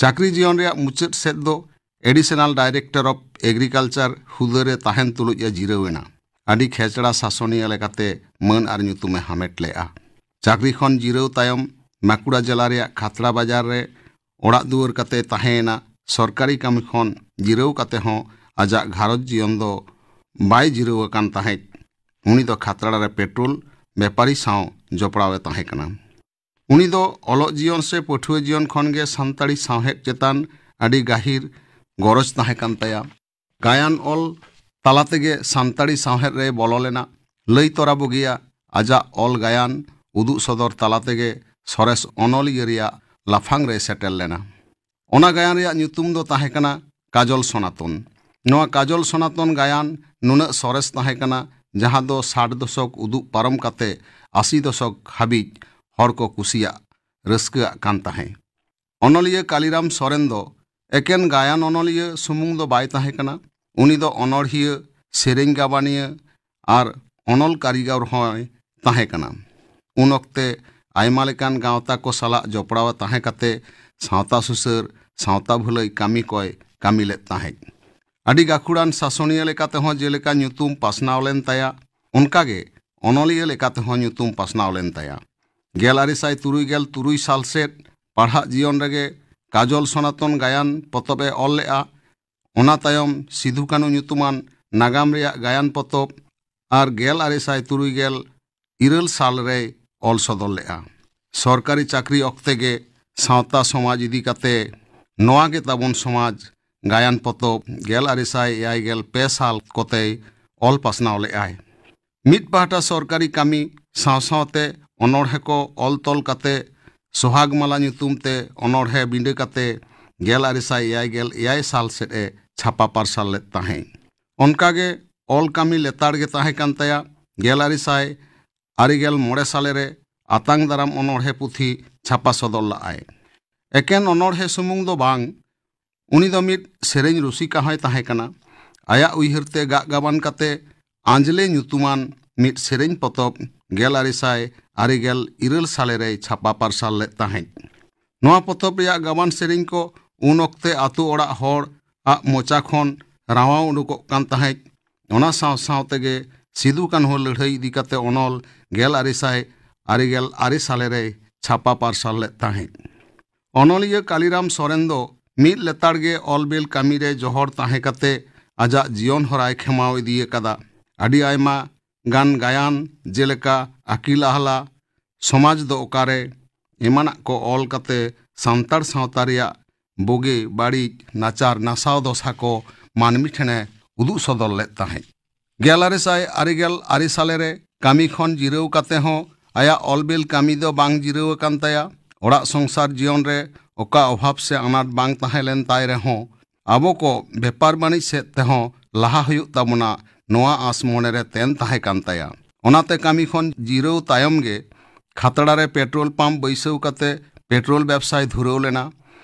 ᱪᱟᱹᱠᱨᱤ ᱡᱤᱭᱚᱱ ᱨᱮᱭᱟᱜ ᱢᱩᱪᱟᱹᱫ ᱥᱮᱫ ᱫᱚ Additional Director of Agriculture ᱦᱩᱫᱟᱹ ᱨᱮ ᱛᱟᱦᱮᱱ ᱛᱩᱞᱩᱡ ᱮ ᱡᱤᱨᱟᱹᱣ ᱮᱱᱟ᱾ ᱟᱹᱰᱤ ᱠᱷᱮᱪᱲᱟ ᱥᱟᱥᱚᱱᱤᱭᱟᱹ ᱞᱮᱠᱟᱛᱮ ᱢᱟᱹᱱ ᱟᱨ ᱧᱩᱛᱩᱢ ᱮ ᱦᱟᱢᱮᱴ ᱞᱮᱫᱼᱟ᱾ ᱪᱟᱹᱠᱨᱤ ᱠᱷᱚᱱ ᱡᱤᱨᱟᱹᱣ ᱛᱟᱭᱚᱢ ᱵᱟᱸᱠᱩᱲᱟ ᱡᱮᱞᱟ ᱨᱮᱭᱟᱜ ᱠᱷᱟᱛᱲᱟ ᱵᱟᱡᱟᱨ ᱨᱮ ᱚᱲᱟᱜ ᱫᱩᱣᱟᱹᱨ ᱠᱟᱛᱮ ᱛᱟᱦᱮᱸᱭᱮᱱᱟ᱾ ᱥᱚᱨᱠᱟᱨᱤ ᱠᱟᱹᱢᱤ ᱠᱷᱚᱱ ᱡᱤᱨᱟᱹᱣ ᱠᱟᱛᱮ ᱦᱚᱸ ᱟᱡᱟᱜ ᱜᱷᱟᱨᱚᱸᱡᱽ ᱡᱤᱭᱚᱱ ᱫᱚ ᱵᱟᱭ ᱡᱤᱨᱟᱹᱣ ᱟᱠᱟᱱ ᱛᱟᱦᱮᱸᱫ᱾ ᱩᱱᱤ ᱫᱚ ᱠᱷᱟᱛᱲᱟ ᱨᱮ ᱯᱮᱴᱨᱳᱞ ᱵᱮᱯᱟᱨᱤ ᱥᱟᱶ ᱡᱚᱯᱲᱟᱣ ᱮ ᱛᱟᱦᱮᱸ ᱠᱟᱱᱟ᱾ ᱩᱱᱤ ᱫᱚ ᱚᱞᱚᱜ ᱡᱤᱭᱚᱱ ᱥᱮ ᱯᱟᱹᱴᱷᱩᱣᱟᱹ ᱡᱤᱭᱚᱱ ᱠᱷᱚᱱ ᱜᱮ ᱥᱟᱱᱛᱟᱲᱤ ᱥᱟᱶᱦᱮᱫ ᱪᱮᱛᱟᱱ ᱟᱹᱰᱤ ᱜᱟᱹᱦᱤᱨ ᱜᱚᱨᱚᱡᱽ ᱛᱟᱦᱮᱸ ᱠᱟᱱ ᱛᱟᱭᱟ᱾ ᱜᱟᱭᱟᱱ ᱚᱞ ᱛᱟᱞᱟ ᱛᱮᱜᱮ ᱥᱟᱱᱛᱟᱲᱤ ᱥᱟᱶᱦᱮᱫ ᱨᱮᱭ ᱵᱚᱞᱚ ᱞᱮᱱᱟ᱾ ᱞᱟᱹᱭ ᱛᱚᱨᱟ ᱵᱩᱜᱤᱭᱟ, ᱟᱡᱟᱜ ᱚᱞ ᱜᱟᱭᱟᱱ ᱩᱫᱩᱜ ᱥᱚᱫᱚᱨ ᱛᱟᱞᱟ ᱛᱮᱜᱮ ᱥᱚᱨᱮᱥ ᱚᱱᱚᱞᱤᱭᱟᱹ ᱨᱮᱭᱟᱜ ᱞᱟᱯᱷᱟᱝ ᱨᱮᱭ ᱥᱮᱴᱮᱨ ᱞᱮᱱᱟ᱾ ᱚᱱᱟ ᱜᱟᱭᱟᱱ ᱨᱮᱭᱟᱜ ᱧᱩᱛᱩᱢ ᱫᱚ ᱛᱟᱦᱮᱸ ᱠᱟᱱᱟ ᱠᱟᱡᱚᱞ ᱥᱚᱱᱟᱛᱚᱱ᱾ ᱱᱚᱣᱟ ᱠᱟᱡᱚᱞ ᱥᱚᱱᱟᱛᱚᱱ ᱜᱟᱭᱟᱱ ᱱᱩᱱᱟᱹᱜ ᱥᱚᱨᱮᱥ ᱛᱟᱦᱮᱸ ᱠᱟᱱᱟ, ᱡᱟᱦᱟᱸ ᱫᱚ ᱥᱟᱴ ᱫᱚᱥᱚᱠ ᱩᱫᱩᱜ ᱯᱟᱨᱚᱢ ᱠᱟᱛᱮ ᱟᱥᱤ ᱫᱚᱥᱚᱠ ᱦᱟᱹᱵᱤᱡ ᱦᱚᱲ ᱠᱚ ᱠᱩᱥᱤᱭᱟᱜ, ᱨᱟᱹᱥᱠᱟᱹᱜ ᱠᱟᱱ ᱛᱟᱦᱮᱸ᱾ ᱚᱱᱚᱞᱤᱭᱟᱹ ᱠᱟᱞᱤᱨᱟᱢ ᱥᱚᱨᱮᱱ ᱫᱚ ᱮᱠᱮᱱ ᱜᱟᱭᱟᱱ ᱚᱱᱚᱞᱤᱭᱟᱹ ᱥᱩᱢᱩᱝ ᱫᱚ ᱵᱟᱭ ᱛᱟᱦᱮᱸ ᱠᱟᱱᱟ᱾ ᱩᱱᱤ ᱫᱚ ᱚᱱᱚᱬᱦᱤᱭᱟᱹ, ᱥᱮᱨᱮᱧ ᱜᱟᱵᱟᱱᱤᱭᱟᱹ ᱟᱨ ᱚᱱᱚᱞ ᱠᱟᱹᱨᱤᱜᱚᱨ ᱦᱚᱸᱭ ᱛᱟᱦᱮᱸ ᱠᱟᱱᱟ᱾ ᱩᱱ ᱚᱠᱛᱮ ᱟᱭᱢᱟ ᱞᱮᱠᱟᱱ ᱜᱟᱶᱛᱟ ᱠᱚ ᱥᱟᱞᱟᱜ ᱡᱚᱯᱲᱟᱣ ᱛᱟᱦᱮᱸ ᱠᱟᱛᱮ ᱥᱟᱶᱛᱟ ᱥᱩᱥᱟᱹᱨ, ᱥᱟᱶᱛᱟ ᱵᱷᱟᱹᱞᱟᱹᱭ ᱠᱟᱹᱢᱤ ᱠᱚᱭ ᱠᱟᱹᱢᱤ ᱞᱮᱫ ᱛᱟᱦᱮᱸᱫ᱾ ᱟᱹᱰᱤ ᱜᱟᱹᱠᱷᱩᱲᱟᱱ ᱥᱟᱥᱚᱱᱤᱭᱟᱹ ᱞᱮᱠᱟᱛᱮ ᱦᱚᱸ ᱡᱮᱞᱮᱠᱟ ᱧᱩᱛᱩᱢ ᱯᱟᱥᱱᱟᱣ ᱞᱮᱱ ᱛᱟᱭᱟ, ᱚᱱᱠᱟᱜᱮ ᱚᱱᱚᱞᱤᱭᱟᱹ ᱞᱮᱠᱟᱛᱮ ᱦᱚᱸ ᱧᱩᱛᱩᱢ ᱯᱟᱥᱱᱟᱣ ᱞᱮᱱ ᱛᱟᱭᱟ᱾ ᱜᱮᱞ ᱟᱨᱮ ᱥᱟᱭ ᱛᱩᱨᱩᱭ ᱜᱮᱞ ᱛᱩᱨᱩᱭ ᱥᱟᱞ ᱥᱮᱫ ᱯᱟᱲᱦᱟᱜ ᱡᱤᱭᱚᱱ ᱨᱮᱜᱮ ᱠᱟᱡᱚᱞ ᱥᱚᱱᱟᱛᱚᱱ ᱜᱟᱭᱟᱱ ᱯᱚᱛᱚᱵ ᱮ ᱚᱞ ᱞᱮᱫᱼᱟ᱾ ᱚᱱᱟ ᱛᱟᱭᱚᱢ ᱥᱤᱫᱷᱩ ᱠᱟᱹᱱᱦᱩ ᱧᱩᱛᱩᱢᱟᱱ ᱱᱟᱜᱟᱢ ᱨᱮᱭᱟᱜ ᱜᱟᱭᱟᱱ ᱯᱚᱛᱚᱵ ᱟᱨ ᱜᱮᱞ ᱟᱨᱮ ᱥᱟᱭ ᱛᱩᱨᱩᱭ ᱜᱮᱞ ᱤᱨᱟᱹᱞ ᱥᱟᱞ ᱨᱮᱭ ᱚᱞ ᱥᱚᱫᱚᱨ ᱞᱮᱫᱼᱟ᱾ ᱥᱚᱨᱠᱟᱨᱤ ᱪᱟᱹᱠᱨᱤ ᱚᱠᱛᱮ ᱜᱮ ᱥᱟᱶᱛᱟ ᱥᱚᱢᱟᱡᱽ ᱤᱫᱤ ᱠᱟᱛᱮ ᱱᱚᱣᱟ ᱜᱮ ᱛᱟᱵᱚᱱ ᱥᱚᱢᱟᱡᱽ ᱜᱟᱭᱟᱱ ᱯᱚᱛᱚᱵ ᱜᱮᱞ ᱟᱨᱮ ᱥᱟᱭ ᱮᱭᱟᱭ ᱜᱮᱞ ᱯᱮ ᱥᱟᱞ ᱠᱚᱛᱮᱭ ᱚᱞ ᱯᱟᱥᱱᱟᱣ ᱞᱮᱫᱼᱟᱭ᱾ ᱢᱤᱫ ᱯᱟᱦᱴᱟ ᱥᱚᱨᱠᱟᱨᱤ ᱠᱟᱹᱢᱤ ᱥᱟᱶ ᱥᱟᱶᱛᱮ ᱚᱱᱚᱬᱦᱮ ᱠᱚ ᱚᱞ ᱛᱚᱞ ᱠᱟᱛᱮ ᱥᱚᱦᱟᱜᱽ ᱢᱟᱞᱟ ᱧᱩᱛᱩᱢ ᱛᱮ ᱚᱱᱚᱬᱦᱮ ᱵᱤᱸᱰᱟᱹ ᱠᱟᱛᱮ ᱜᱮᱞ ᱟᱨᱮ ᱥᱟᱭ ᱮᱭᱟᱭ ᱜᱮᱞ ᱮᱭᱟᱭ ᱥᱟᱞ ᱥᱮᱫ ᱮ ᱪᱷᱟᱯᱟ ᱯᱟᱨᱥᱟᱞ ᱞᱮᱫ ᱛᱟᱦᱮᱸᱫ᱾ ᱚᱱᱠᱟᱜᱮ ᱚᱞ ᱠᱟᱹᱢᱤ ᱞᱮᱛᱟᱲ ᱜᱮ ᱛᱟᱦᱮᱸ ᱠᱟᱱ ᱛᱟᱭᱟ᱾ ᱜᱮᱞ ᱟᱨᱮ ᱥᱟᱭ ᱟᱨᱮ ᱜᱮᱞ ᱢᱚᱬᱮ ᱥᱟᱞᱮ ᱨᱮ ᱟᱛᱟᱝ ᱫᱟᱨᱟᱢ ᱚᱱᱚᱬᱦᱮ ᱯᱩᱛᱷᱤ ᱪᱷᱟᱯᱟ ᱥᱚᱫᱚᱨ ᱞᱟᱜᱼᱟᱭ᱾ ᱮᱠᱮᱱ ᱚᱱᱚᱬᱦᱮ ᱥᱩᱢᱩᱝ ᱫᱚ ᱵᱟᱝ, ᱩᱱᱤ ᱫᱚ ᱢᱤᱫ ᱥᱮᱨᱮᱧ ᱨᱩᱥᱤᱠᱟ ᱦᱚᱸᱭ ᱛᱟᱦᱮᱸ ᱠᱟᱱᱟ᱾ ᱟᱭᱟᱜ ᱩᱭᱦᱟᱹᱨ ᱛᱮ ᱜᱟᱜ ᱜᱟᱵᱟᱱ ᱠᱟᱛᱮ ᱟᱸᱡᱽᱞᱮ ᱧᱩᱛᱩᱢᱟᱱ ᱢᱤᱫ ᱥᱮᱨᱮᱧ ᱯᱚᱛᱚᱵ ᱜᱮᱞ ᱟᱨᱮ ᱥᱟᱭ ᱟᱨᱮ ᱜᱮᱞ ᱤᱨᱟᱹᱞ ᱥᱟᱞᱮ ᱨᱮᱭ ᱪᱷᱟᱯᱟ ᱯᱟᱨᱥᱟᱞ ᱞᱮᱫ ᱛᱟᱦᱮᱸᱫ᱾ ᱱᱚᱣᱟ ᱯᱚᱛᱚᱵ ᱨᱮᱭᱟᱜ ᱜᱟᱵᱟᱱ ᱥᱮᱨᱮᱧ ᱠᱚ ᱩᱱ ᱚᱠᱛᱮ ᱟᱛᱳ ᱚᱲᱟᱜ ᱦᱚᱲ ᱟᱜ ᱢᱚᱪᱟ ᱠᱷᱚᱱ ᱨᱟᱣᱟᱣ ᱩᱰᱩᱠᱚᱜ ᱠᱟᱱ ᱛᱟᱦᱮᱸᱫ᱾ ᱚᱱᱟ ᱥᱟᱶ ᱥᱟᱶ ᱛᱮᱜᱮ ᱥᱤᱫᱩ ᱠᱟᱹᱱᱦᱩ ᱞᱟᱹᱲᱦᱟᱹᱭ ᱤᱫᱤ ᱠᱟᱛᱮ ᱚᱱᱚᱞ ᱜᱮᱞ ᱟᱨᱮ ᱥᱟᱭ ᱟᱨᱮ ᱜᱮᱞ ᱟᱨᱮ ᱥᱟᱞᱮ ᱨᱮᱭ ᱪᱷᱟᱯᱟ ᱯᱟᱨᱥᱟᱞ ᱞᱮᱫ ᱛᱟᱦᱮᱸᱫ᱾ ᱚᱱᱚᱞᱤᱭᱟᱹ ᱠᱟᱞᱤᱨᱟᱢ ᱥᱚᱨᱮᱱ ᱫᱚ ᱢᱤᱫ ᱞᱮᱛᱟᱲ ᱜᱮ ᱚᱞ ᱵᱤᱞ ᱠᱟᱹᱢᱤ ᱨᱮ ᱡᱚᱦᱚᱲ ᱛᱟᱦᱮᱸ ᱠᱟᱛᱮ ᱟᱡᱟᱜ ᱡᱤᱭᱚᱱ ᱦᱚᱨᱟᱭ ᱠᱷᱮᱢᱟᱣ ᱤᱫᱤ ᱟᱠᱟᱫᱟ᱾ ᱟᱹᱰᱤ ᱟᱭᱢᱟ ᱜᱟᱱ ᱜᱟᱭᱟᱱ, ᱡᱮᱞᱮᱠᱟ ᱟᱹᱠᱤᱞ ᱟᱦᱞᱟ, ᱥᱚᱢᱟᱡᱽ ᱫᱚ ᱚᱠᱟᱨᱮ ᱮᱢᱟᱱᱟᱜ ᱠᱚ ᱚᱞ ᱠᱟᱛᱮ ᱥᱟᱱᱛᱟᱲ ᱥᱟᱶᱛᱟ ᱨᱮᱭᱟᱜ ᱵᱩᱜᱤ ᱵᱟᱹᱲᱤᱡ, ᱱᱟᱪᱟᱨ ᱱᱟᱥᱟᱣ ᱫᱚᱥᱟ ᱠᱚ ᱢᱟᱹᱱᱢᱤ ᱴᱷᱮᱱᱮ ᱩᱫᱩᱜ ᱥᱚᱫᱚᱨ ᱞᱮᱫ ᱛᱟᱦᱮᱸᱫ᱾ ᱜᱮᱞ ᱟᱨᱮ ᱥᱟᱭ ᱟᱨᱮ ᱜᱮᱞ ᱟᱨᱮ ᱥᱟᱞᱮ ᱨᱮ ᱠᱟᱹᱢᱤ ᱠᱷᱚᱱ ᱡᱤᱨᱟᱹᱣ ᱠᱟᱛᱮ ᱦᱚᱸ ᱟᱭᱟᱜ ᱚᱞ ᱵᱤᱞ ᱠᱟᱹᱢᱤ ᱫᱚ ᱵᱟᱝ ᱡᱤᱨᱟᱹᱣ ᱟᱠᱟᱱ ᱛᱟᱭᱟ᱾ ᱚᱲᱟᱜ ᱥᱚᱝᱥᱟᱨ ᱡᱤᱭᱚᱱ ᱨᱮ ᱚᱠᱟ ᱚᱵᱷᱟᱵᱽ ᱥᱮ ᱟᱱᱟᱴ ᱵᱟᱝ ᱛᱟᱦᱮᱸ ᱞᱮᱱ ᱛᱟᱭ ᱨᱮᱦᱚᱸ, ᱟᱵᱚ ᱠᱚ ᱵᱮᱯᱟᱨ ᱵᱟᱹᱱᱤᱡ ᱥᱮᱫ ᱛᱮᱦᱚᱸ ᱞᱟᱦᱟ ᱦᱩᱭᱩᱜ ᱛᱟᱵᱚᱱᱟ, ᱱᱚᱣᱟ ᱟᱸᱥ ᱢᱚᱱᱮ ᱨᱮ ᱛᱮᱱ ᱛᱟᱦᱮᱸ ᱠᱟᱱ ᱛᱟᱭᱟ᱾ ᱚᱱᱟᱛᱮ ᱠᱟᱹᱢᱤ ᱠᱷᱚᱱ ᱡᱤᱨᱟᱹᱣ ᱛᱟᱭᱚᱢ ᱜᱮ ᱠᱷᱟᱛᱲᱟ ᱨᱮ ᱯᱮᱴᱨᱳᱞ ᱯᱟᱢᱯ ᱵᱟᱹᱭᱥᱟᱹᱣ ᱠᱟᱛᱮ ᱯᱮᱴᱨᱳᱞ ᱵᱮᱵᱽᱥᱟᱭ ᱫᱷᱩᱨᱟᱹᱣ ᱞᱮᱱᱟ᱾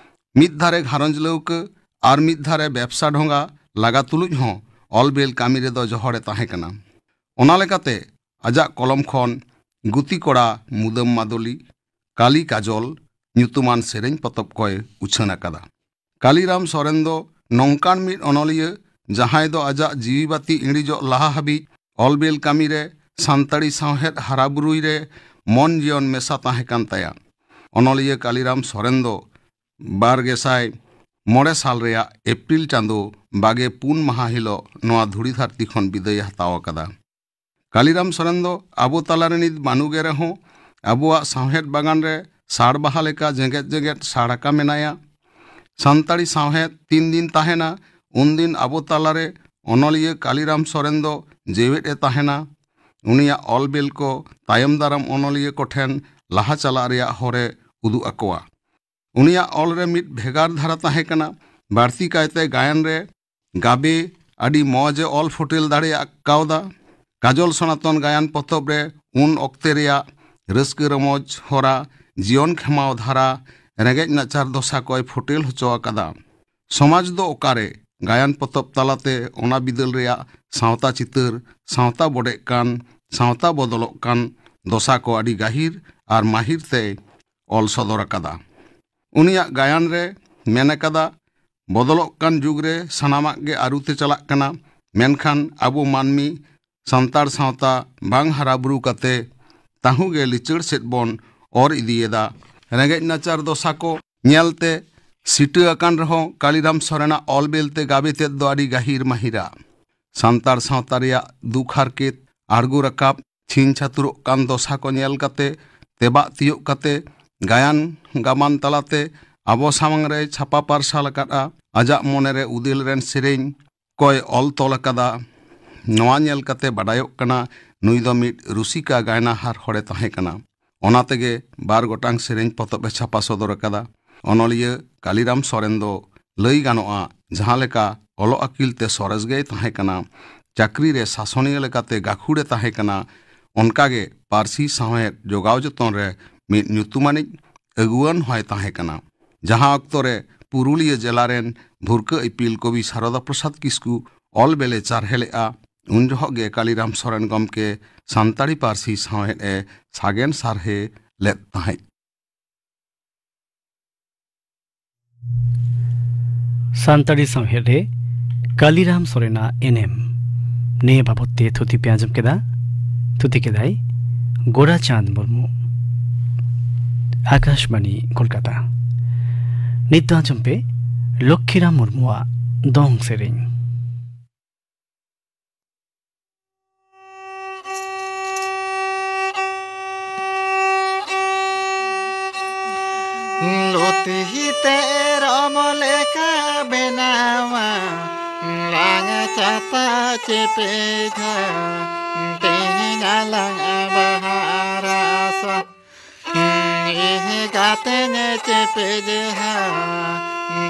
ᱢᱤᱫ ᱫᱷᱟᱨᱮ ᱜᱷᱟᱨᱚᱸᱡᱽ ᱞᱟᱹᱣᱠᱟᱹ ᱟᱨ ᱢᱤᱫ ᱫᱷᱟᱨᱮ ᱵᱮᱵᱽᱥᱟ ᱰᱷᱚᱸᱜᱟ ᱞᱟᱜᱟ ᱛᱩᱞᱩᱡ ᱦᱚᱸ ᱚᱞ ᱵᱤᱞ ᱠᱟᱹᱢᱤ ᱨᱮᱫᱚ ᱡᱚᱦᱚᱲᱮ ᱛᱟᱦᱮᱸ ᱠᱟᱱᱟ᱾ ᱚᱱᱟ ᱞᱮᱠᱟᱛᱮ ᱟᱡᱟᱜ ᱠᱚᱞᱚᱢ ᱠᱷᱚᱱ ᱜᱩᱛᱤ ᱠᱚᱲᱟ ᱢᱩᱫᱟᱹᱢ ᱢᱟᱫᱚᱞᱤ, ᱠᱟᱞᱤ ᱠᱟᱡᱚᱞ ᱧᱩᱛᱩᱢᱟᱱ ᱥᱮᱨᱮᱧ ᱯᱚᱛᱚᱵ ᱠᱚᱭ ᱩᱪᱷᱟᱹᱱ ᱟᱠᱟᱫᱟ᱾ ᱠᱟᱞᱤᱨᱟᱢ ᱥᱚᱨᱮᱱ ᱫᱚ ᱱᱚᱝᱠᱟᱱ ᱢᱤᱫ ᱚᱱᱚᱞᱤᱭᱟᱹ, ᱡᱟᱦᱟᱸᱭ ᱫᱚ ᱟᱡᱟᱜ ᱡᱤᱣᱤ ᱵᱟᱹᱛᱤ ᱤᱬᱤᱡᱚᱜ ᱞᱟᱦᱟ ᱦᱟᱹᱵᱤᱡ ᱚᱞ ᱵᱤᱞ ᱠᱟᱹᱢᱤ ᱨᱮ ᱥᱟᱱᱛᱟᱲᱤ ᱥᱟᱶᱦᱮᱫ ᱦᱟᱨᱟ ᱵᱩᱨᱩᱭ ᱨᱮ ᱢᱚᱱ ᱡᱤᱭᱚᱱ ᱢᱮᱥᱟ ᱛᱟᱦᱮᱸ ᱠᱟᱱ ᱛᱟᱭᱟ᱾ ᱚᱱᱚᱞᱤᱭᱟᱹ ᱠᱟᱞᱤᱨᱟᱢ ᱥᱚᱨᱮᱱ ᱫᱚ ᱵᱟᱨ ᱜᱮᱥᱟᱭ ᱢᱚᱬᱮ ᱥᱟᱞ ᱨᱮᱭᱟᱜ ᱮᱯᱨᱤᱞ ᱪᱟᱸᱫᱚ ᱵᱟᱜᱮ ᱯᱩᱱ ᱢᱟᱦᱟ ᱦᱤᱞᱚᱜ ᱱᱚᱣᱟ ᱫᱷᱩᱲᱤ ᱫᱷᱟᱹᱨᱛᱤ ᱠᱷᱚᱱ ᱵᱤᱫᱟᱹᱭᱮ ᱦᱟᱛᱟᱣ ᱟᱠᱟᱫᱟ᱾ ᱠᱟᱞᱤᱨᱟᱢ ᱥᱚᱨᱮᱱ ᱫᱚ ᱟᱵᱚ ᱛᱟᱞᱟ ᱨᱮ ᱱᱤᱛ ᱵᱟᱹᱱᱩᱜ ᱮ ᱨᱮᱦᱚᱸ, ᱟᱵᱚᱣᱟᱜ ᱥᱟᱶᱦᱮᱫ ᱵᱟᱜᱟᱱ ᱨᱮ ᱥᱟᱲ ᱵᱟᱦᱟ ᱞᱮᱠᱟ ᱡᱮᱜᱮᱫ ᱡᱮᱜᱮᱫ ᱥᱟᱲ ᱟᱠᱟ ᱢᱮᱱᱟᱭᱟ᱾ ᱥᱟᱱᱛᱟᱲᱤ ᱥᱟᱶᱦᱮᱫ ᱛᱤᱱ ᱫᱤᱱ ᱛᱟᱦᱮᱱᱟ, ᱩᱱᱫᱤᱱ ᱟᱵᱚ ᱛᱟᱞᱟᱨᱮ ᱚᱱᱚᱞᱤᱭᱟᱹ ᱠᱟᱞᱤᱨᱟᱢ ᱥᱚᱨᱮᱱ ᱫᱚ ᱡᱮᱣᱮᱫ ᱮ ᱛᱟᱦᱮᱱᱟ᱾ ᱩᱱᱤᱭᱟᱜ ᱚᱞ ᱵᱤᱞ ᱠᱚ ᱛᱟᱭᱚᱢ ᱫᱟᱨᱟᱢ ᱚᱱᱚᱞᱤᱭᱟᱹ ᱠᱚᱴᱷᱮᱱ ᱞᱟᱦᱟ ᱪᱟᱞᱟᱜ ᱨᱮᱭᱟᱜ ᱦᱚᱨᱮ ᱩᱫᱩᱜ ᱟᱠᱚᱣᱟ᱾ ᱩᱱᱤᱭᱟᱜ ᱚᱞ ᱨᱮ ᱢᱤᱫ ᱵᱷᱮᱜᱟᱨ ᱫᱷᱟᱨᱟ ᱛᱟᱦᱮᱸ ᱠᱟᱱᱟ, ᱵᱟᱹᱲᱛᱤ ᱠᱟᱭᱛᱮ ᱜᱟᱭᱟᱱ ᱨᱮ ᱜᱟᱵᱮ ᱟᱹᱰᱤ ᱢᱚᱡᱽ ᱮ ᱚᱞ ᱯᱷᱚᱴᱮᱞ ᱫᱟᱲᱮ ᱠᱟᱣᱫᱟ᱾ ᱠᱟᱡᱚᱞ ᱥᱚᱱᱟᱛᱚᱱ ᱜᱟᱭᱟᱱ ᱯᱚᱛᱚᱵ ᱨᱮ ᱩᱱ ᱚᱠᱛᱮ ᱨᱮᱭᱟᱜ ᱨᱟᱹᱥᱠᱟᱹ ᱨᱚᱢᱚᱡᱽ ᱦᱚᱨᱟ, ᱡᱤᱭᱚᱱ ᱠᱷᱮᱢᱟᱣ ᱫᱷᱟᱨᱟ, ᱨᱮᱸᱜᱮᱡ ᱱᱟᱪᱟᱨ ᱫᱚᱥᱟ ᱠᱚᱭ ᱯᱷᱚᱴᱮᱞ ᱦᱚᱪᱚ ᱟᱠᱟᱫᱟ᱾ ᱥᱚᱢᱟᱡᱽ ᱫᱚ ᱚᱠᱟᱨᱮ ᱜᱟᱭᱟᱱ ᱯᱚᱛᱚᱵ ᱛᱟᱞᱟᱛᱮ ᱚᱱᱟ ᱵᱤᱫᱟᱹᱞ ᱨᱮᱭᱟᱜ ᱥᱟᱶᱛᱟ ᱪᱤᱛᱟᱹᱨ, ᱥᱟᱶᱛᱟ ᱵᱚᱰᱮᱜ ᱠᱟᱱ, ᱥᱟᱶᱛᱟ ᱵᱚᱫᱚᱞᱚᱜ ᱠᱟᱱ ᱫᱚᱥᱟ ᱠᱚ ᱟᱹᱰᱤ ᱜᱟᱹᱦᱤᱨ ᱟᱨ ᱢᱟᱹᱦᱤᱨ ᱛᱮᱭ ᱚᱞ ᱥᱚᱫᱚᱨ ᱟᱠᱟᱫᱟ᱾ ᱩᱱᱤᱭᱟᱜ ᱜᱟᱭᱟᱱ ᱨᱮ ᱢᱮᱱ ᱟᱠᱟᱫᱟ, ᱵᱚᱫᱚᱞᱚᱜ ᱠᱟᱱ ᱡᱩᱜᱽ ᱨᱮ ᱥᱟᱱᱟᱢᱟᱜ ᱜᱮ ᱟᱹᱨᱩᱛᱮ ᱪᱟᱞᱟᱜ ᱠᱟᱱᱟ, ᱢᱮᱱᱠᱷᱟᱱ ᱟᱵᱚ ᱢᱟᱹᱱᱢᱤ ᱥᱟᱱᱛᱟᱲ ᱥᱟᱶᱛᱟ ᱵᱟᱝ ᱦᱟᱨᱟ ᱵᱩᱨᱩ ᱠᱟᱛᱮ ᱛᱟᱹᱦᱩ ᱜᱮ ᱞᱤᱪᱟᱹᱲ ᱥᱮᱫ ᱵᱚᱱ ᱚᱨ ᱤᱫᱤᱭᱮᱫᱟ᱾ ᱨᱮᱸᱜᱮᱡ ᱱᱟᱪᱟᱨ ᱫᱚᱥᱟ ᱠᱚ ᱧᱮᱞᱛᱮ ᱥᱤᱴᱟᱹ ᱟᱠᱟᱱ ᱨᱮᱦᱚᱸ ᱠᱟᱞᱤᱨᱟᱢ ᱥᱚᱨᱮᱱᱟᱜ ᱚᱞ ᱵᱤᱞ ᱛᱮ ᱜᱟᱵᱮ ᱛᱮᱫ ᱫᱚ ᱟᱹᱰᱤ ᱜᱟᱹᱦᱤᱨ ᱢᱟᱹᱦᱤᱨᱟ᱾ ᱥᱟᱱᱛᱟᱲ ᱥᱟᱶᱛᱟ ᱨᱮᱭᱟᱜ ᱫᱩᱠ ᱦᱟᱨᱠᱮᱛ, ᱟᱬᱜᱚ ᱨᱟᱠᱟᱵ, ᱪᱷᱤᱝ ᱪᱷᱟᱹᱛᱩᱨᱚᱜ ᱠᱟᱱ ᱫᱚᱥᱟ ᱠᱚ ᱧᱮᱞ ᱠᱟᱛᱮ, ᱛᱮᱵᱟᱜ ᱛᱤᱭᱳᱜ ᱠᱟᱛᱮ, ᱜᱟᱭᱟᱱ ᱜᱟᱢᱟᱱ ᱛᱟᱞᱟᱛᱮ ᱟᱵᱚ ᱥᱟᱢᱟᱝ ᱨᱮᱭ ᱪᱷᱟᱯᱟ ᱯᱟᱨᱥᱟᱞ ᱟᱠᱟᱫᱼᱟ᱾ ᱟᱡᱟᱜ ᱢᱚᱱᱮᱨᱮ ᱩᱫᱮᱞ ᱨᱮᱱ ᱥᱮᱨᱮᱧ ᱠᱚᱭ ᱚᱞ ᱛᱚᱞ ᱟᱠᱟᱫᱟ᱾ ᱱᱚᱣᱟ ᱧᱮᱞ ᱠᱟᱛᱮ ᱵᱟᱰᱟᱭᱚᱜ ᱠᱟᱱᱟ, ᱱᱩᱭ ᱫᱚ ᱢᱤᱫ ᱨᱩᱥᱤᱠᱟ ᱜᱟᱭᱱᱟᱦᱟᱨ ᱦᱚᱲᱮ ᱛᱟᱦᱮᱸ ᱠᱟᱱᱟ᱾ ᱚᱱᱟ ᱛᱮᱜᱮ ᱵᱟᱨ ᱜᱚᱴᱟᱝ ᱥᱮᱨᱮᱧ ᱯᱚᱛᱚᱵ ᱮ ᱪᱷᱟᱯᱟ ᱥᱚᱫᱚᱨ ᱟᱠᱟᱫᱟ᱾ ᱚᱱᱚᱞᱤᱭᱟᱹ ᱠᱟᱞᱤᱨᱟᱢ ᱥᱚᱨᱮᱱ ᱫᱚ ᱞᱟᱹᱭ ᱜᱟᱱᱚᱜᱼᱟ, ᱡᱟᱦᱟᱸ ᱞᱮᱠᱟ ᱚᱞᱚᱜ ᱟᱹᱠᱤᱞ ᱛᱮ ᱥᱚᱨᱮᱥ ᱜᱮᱭ ᱛᱟᱦᱮᱸ ᱠᱟᱱᱟ, ᱪᱟᱹᱠᱨᱤ ᱨᱮ ᱥᱟᱥᱚᱱᱤᱭᱟᱹ ᱞᱮᱠᱟᱛᱮ ᱜᱟᱹᱠᱷᱩᱲᱮ ᱛᱟᱦᱮᱸ ᱠᱟᱱᱟ, ᱚᱱᱠᱟᱜᱮ ᱯᱟᱹᱨᱥᱤ ᱥᱟᱶᱦᱮᱫ ᱡᱚᱜᱟᱣ ᱡᱚᱛᱚᱱ ᱨᱮ ᱢᱤᱫ ᱧᱩᱛᱩᱢᱟᱱᱤᱡ ᱟᱹᱜᱩᱣᱟᱹᱱ ᱦᱚᱸᱭ ᱛᱟᱦᱮᱸ ᱠᱟᱱᱟ᱾ ᱡᱟᱦᱟᱸ ᱚᱠᱛᱚ ᱨᱮ ᱯᱩᱨᱩᱞᱤᱭᱟᱹ ᱡᱮᱞᱟ ᱨᱮᱱ ᱵᱷᱩᱨᱠᱟᱹ ᱤᱯᱤᱞ ᱠᱚᱵᱤ ᱥᱟᱨᱚᱫᱟ ᱯᱨᱚᱥᱟᱫᱽ ᱠᱤᱥᱠᱩ ᱚᱞ ᱵᱮᱞᱮ ᱪᱟᱨᱦᱮ ᱞᱮᱫᱼᱟ, ᱩᱱ ᱡᱚᱦᱚᱜ ᱜᱮ ᱠᱟᱞᱤᱨᱟᱢ ᱥᱚᱨᱮᱱ ᱜᱚᱢᱠᱮ ᱥᱟᱱᱛᱟᱲᱤ ᱯᱟᱹᱨᱥᱤ ᱥᱟᱶᱦᱮᱫ ᱮ ᱥᱟᱜᱮᱱ ᱥᱟᱨᱦᱮ ᱞᱮᱫ ᱛᱟᱦᱮᱸᱫ᱾ ᱥᱟᱱᱛᱟᱲᱤ ᱥᱟᱶᱦᱮᱫ ᱨᱮ ᱠᱟᱞᱤᱨᱟᱢ ᱥᱚᱨᱮᱱᱟᱜ ᱮᱱᱮᱢ, ᱱᱤᱭᱟᱹ ᱵᱟᱵᱚᱫ ᱛᱮ ᱛᱷᱩᱛᱤ ᱯᱮ ᱟᱸᱡᱚᱢ ᱠᱮᱫᱟ᱾ ᱛᱷᱩᱛᱤ ᱠᱮᱫᱟᱭ ᱜᱳᱨᱟᱪᱟᱸᱫᱽ ᱢᱩᱨᱢᱩ᱾ ᱟᱠᱟᱥᱵᱟᱬᱤ ᱠᱳᱞᱠᱟᱛᱟ᱾ ᱱᱤᱛ ᱫᱚ ᱟᱸᱡᱚᱢ ᱯᱮ ᱞᱚᱠᱠᱷᱤᱨᱟᱢ ᱢᱩᱨᱢᱩᱣᱟᱜ ᱫᱚᱝ ᱥᱮᱨᱮᱧ᱾ ᱞᱩᱛᱤ ᱛᱮ ᱨᱚᱢ ᱞᱮᱠᱟ ᱵᱮᱱᱟᱣᱟ, ᱞᱟᱝ ᱪᱟᱛᱟ ᱪᱮᱯᱮᱡᱟ, ᱛᱮᱦᱮᱧ ᱟᱞᱟᱝ ᱵᱟᱦᱟ ᱨᱟᱥᱟ᱾ ᱤᱦ ᱜᱟᱛᱮᱧ ᱪᱮᱯᱮᱡᱮᱦᱟ,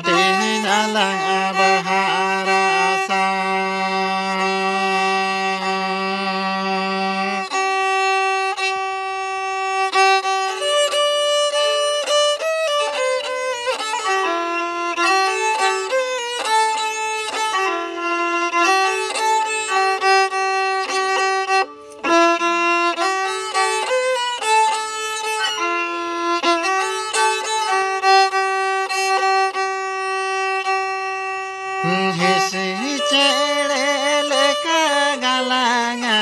ᱛᱮᱦᱮᱧ ᱟᱞᱟᱝ ᱵᱟᱦᱟ ᱨᱟᱥᱟ᱾ ᱦᱤᱸᱥᱤ ᱪᱮᱬᱮ ᱞᱮᱠᱟ ᱜᱟᱞᱟᱝᱟ,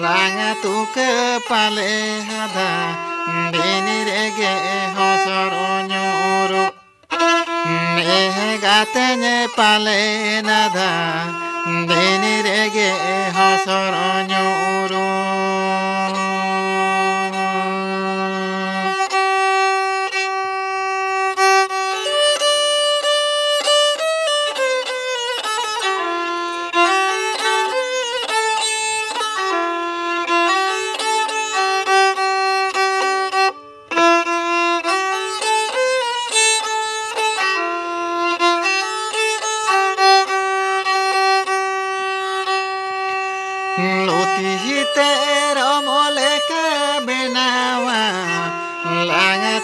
ᱞᱟᱝ ᱛᱩᱠᱟᱹ ᱯᱟᱞᱮ ᱦᱟᱫᱟ, ᱵᱤᱱᱤ ᱨᱮᱜᱮ ᱦᱚᱥᱚᱨ ᱧᱩᱨᱩᱜ᱾ ᱱᱮᱦ ᱜᱟᱛᱮᱧ ᱯᱟᱞᱮ ᱱᱟᱫᱟ, ᱵᱤᱱᱤ ᱨᱮᱜᱮ ᱦᱚᱥᱚᱨ ᱧᱩᱨᱩ᱾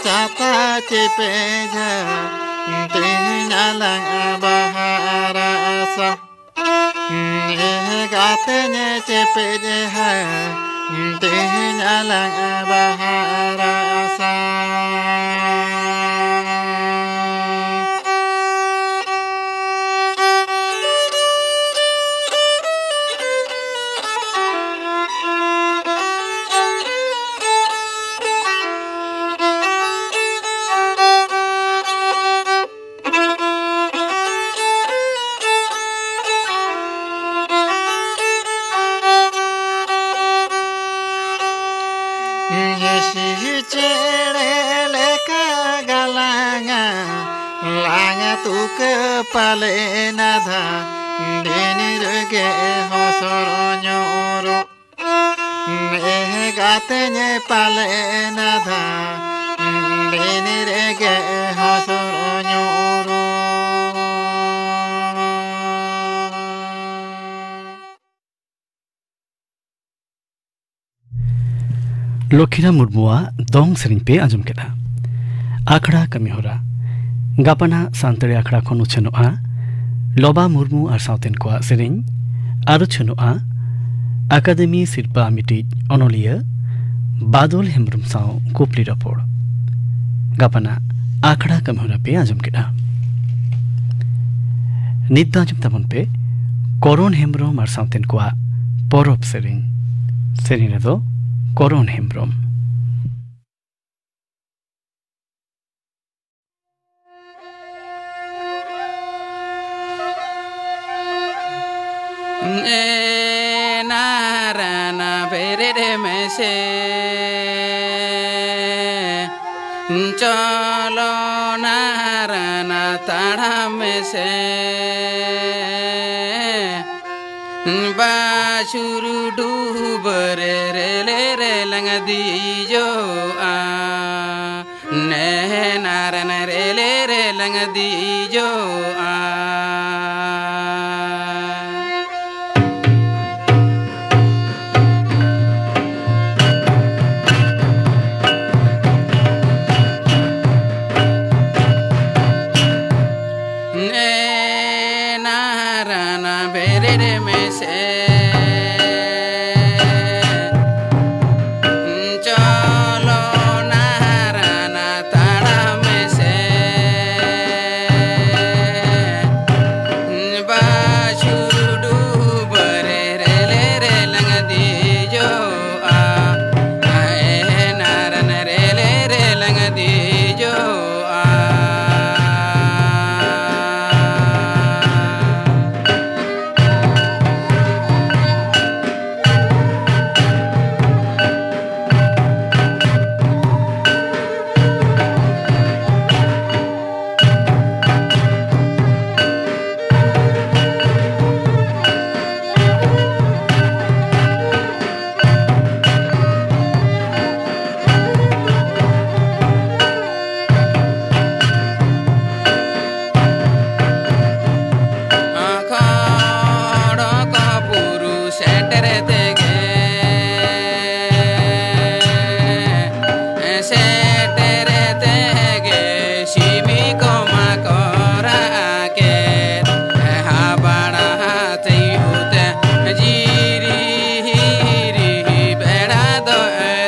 ᱪᱟᱛᱟ ᱪᱮᱯᱮᱡᱟ, ᱛᱮᱦᱮᱧ ᱟᱞᱟᱝ ᱵᱟᱦᱟ ᱨᱟᱥᱟ᱾ ᱮ ᱜᱟᱛᱮᱧ ᱪᱮᱯᱮᱡᱟ, ᱛᱮᱦᱮᱧ ᱟᱞᱟᱝ ᱵᱟᱦᱟ ᱨᱟᱥᱟ᱾ ᱦᱤᱥᱤ ᱪᱮᱬᱮ ᱞᱮᱠᱟ ᱜᱟᱞᱟᱝᱟ, ᱞᱟᱝ ᱛᱩᱠᱟᱹ ᱯᱟᱞᱮ ᱱᱟᱫᱷᱟ, ᱰᱤᱱ ᱨᱮᱜᱮ ᱦᱚᱥᱚᱨ ᱧᱩᱨᱩ᱾ ᱱᱮ ᱜᱟᱛᱮᱧ ᱯᱟᱞᱮ ᱱᱟᱫᱷᱟ, ᱰᱤᱱ ᱨᱮᱜᱮ ᱦᱚᱥᱚᱨ ᱧᱩᱨᱩ᱾ ᱞᱚᱠᱷᱤᱨᱟᱢ ᱢᱩᱨᱢᱩᱣᱟᱜ ᱫᱚᱝ ᱥᱮᱨᱮᱧ ᱯᱮ ᱟᱸᱡᱚᱢ ᱠᱮᱫᱟ᱾ ᱟᱠᱷᱲᱟ ᱠᱟᱹᱢᱤᱦᱚᱨᱟ᱾ ᱜᱟᱯᱟᱱᱟᱜ ᱥᱟᱱᱛᱟᱲᱤ ᱟᱠᱷᱲᱟ ᱠᱷᱚᱱ ᱩᱪᱷᱟᱹᱱᱚᱜᱼᱟ ᱞᱚᱵᱟ ᱢᱩᱨᱢᱩ ᱟᱨ ᱥᱟᱶᱛᱮᱱ ᱠᱚᱣᱟᱜ ᱥᱮᱨᱮᱧ, ᱟᱨ ᱩᱪᱷᱟᱹᱱᱚᱜᱼᱟ ᱟᱠᱟᱫᱮᱢᱤ ᱥᱤᱨᱯᱟᱹ ᱟᱢᱮᱴᱤᱡ ᱚᱱᱚᱞᱤᱭᱟᱹ ᱵᱟᱫᱚᱞ ᱦᱮᱢᱵᱽᱨᱚᱢ ᱥᱟᱶ ᱠᱩᱯᱞᱤ ᱨᱚᱯᱚᱲ᱾ ᱜᱟᱯᱟᱱᱟᱜ ᱟᱠᱷᱲᱟ ᱠᱟᱹᱢᱤᱦᱚᱨᱟ ᱯᱮ ᱟᱸᱡᱚᱢ ᱠᱮᱫᱟ᱾ ᱱᱤᱛ ᱫᱚ ᱟᱸᱡᱚᱢ ᱛᱟᱵᱚᱱ ᱯᱮ ᱠᱚᱨᱚᱱ ᱦᱮᱢᱵᱽᱨᱚᱢ ᱟᱨ ᱥᱟᱶᱛᱮᱱ ᱠᱚᱣᱟᱜ ᱯᱚᱨᱚᱵᱽ ᱥᱮᱨᱮᱧ᱾ ᱥᱮᱨᱮᱧ ᱨᱮᱫᱚ ᱠᱚᱨᱚᱱ ᱦᱮᱢᱵᱽᱨᱚᱢ᱾ ᱮ ᱱᱟᱨᱟᱱᱟ ᱵᱮᱨᱮᱫ ᱢᱮᱥᱮ, ᱪᱚᱞᱚ ᱱᱟᱨᱟᱱᱟ ᱛᱟᱲᱟᱢ ᱢᱮᱥᱮ᱾ ᱵᱟᱹᱪᱩᱨ ᱰᱩᱵᱟᱹ ᱨᱮ ᱨᱮᱞᱮ ᱨᱮᱞᱟᱝ ᱫᱮᱡᱚᱜᱼᱟ, ᱱᱮᱦᱮᱱᱟᱨ ᱨᱮᱞᱮ ᱨᱮᱞᱟᱝ ᱫᱮᱡᱚᱜᱼᱟ᱾ ᱫᱮᱡᱚᱜᱼᱟ᱾ ᱠᱷᱚᱲᱚᱠᱚ ᱵᱩᱨᱩ ᱥᱮᱴᱮᱨ ᱛᱮᱜᱮ, ᱥᱮᱴᱮᱨ ᱛᱮᱜᱮ ᱥᱤᱢᱤ ᱠᱚᱢᱟ ᱠᱚ ᱨᱟᱜ ᱠᱮᱫ, ᱦᱟᱵᱟᱲᱟ ᱛᱤᱭᱩ ᱛᱮ ᱡᱤᱨᱤ ᱦᱤᱨᱤ ᱵᱮᱲᱟ ᱫᱚ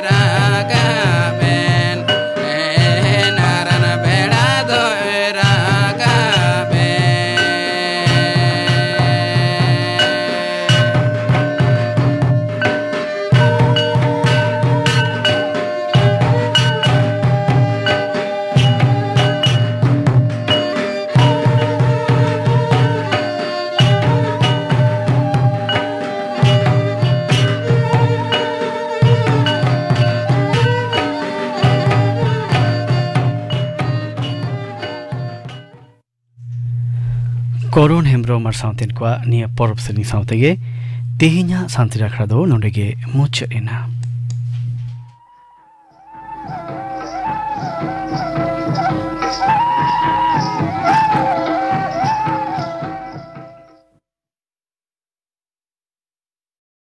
ᱨᱟᱠᱟᱵ ᱮᱱ᱾ ᱱᱟᱨᱟᱱ ᱵᱮᱲᱟ ᱫᱚᱭ ᱨᱟᱠᱟᱵ ᱮᱱ᱾ ᱠᱚᱨᱚᱱ ᱦᱮᱢᱵᱽᱨᱚᱢ ᱟᱨ ᱥᱟᱶᱛᱮᱱ ᱠᱚᱣᱟᱜ ᱱᱤᱭᱟᱹ ᱯᱚᱨᱚᱵᱽ ᱥᱮᱨᱮᱧ ᱥᱟᱶ ᱛᱮᱜᱮ ᱛᱮᱦᱮᱧᱟᱜ ᱥᱟᱱᱛᱟᱲᱤ ᱟᱠᱷᱲᱟ ᱫᱚ ᱱᱚᱰᱮ ᱜᱮ ᱢᱩᱪᱟᱹᱫ ᱮᱱᱟ᱾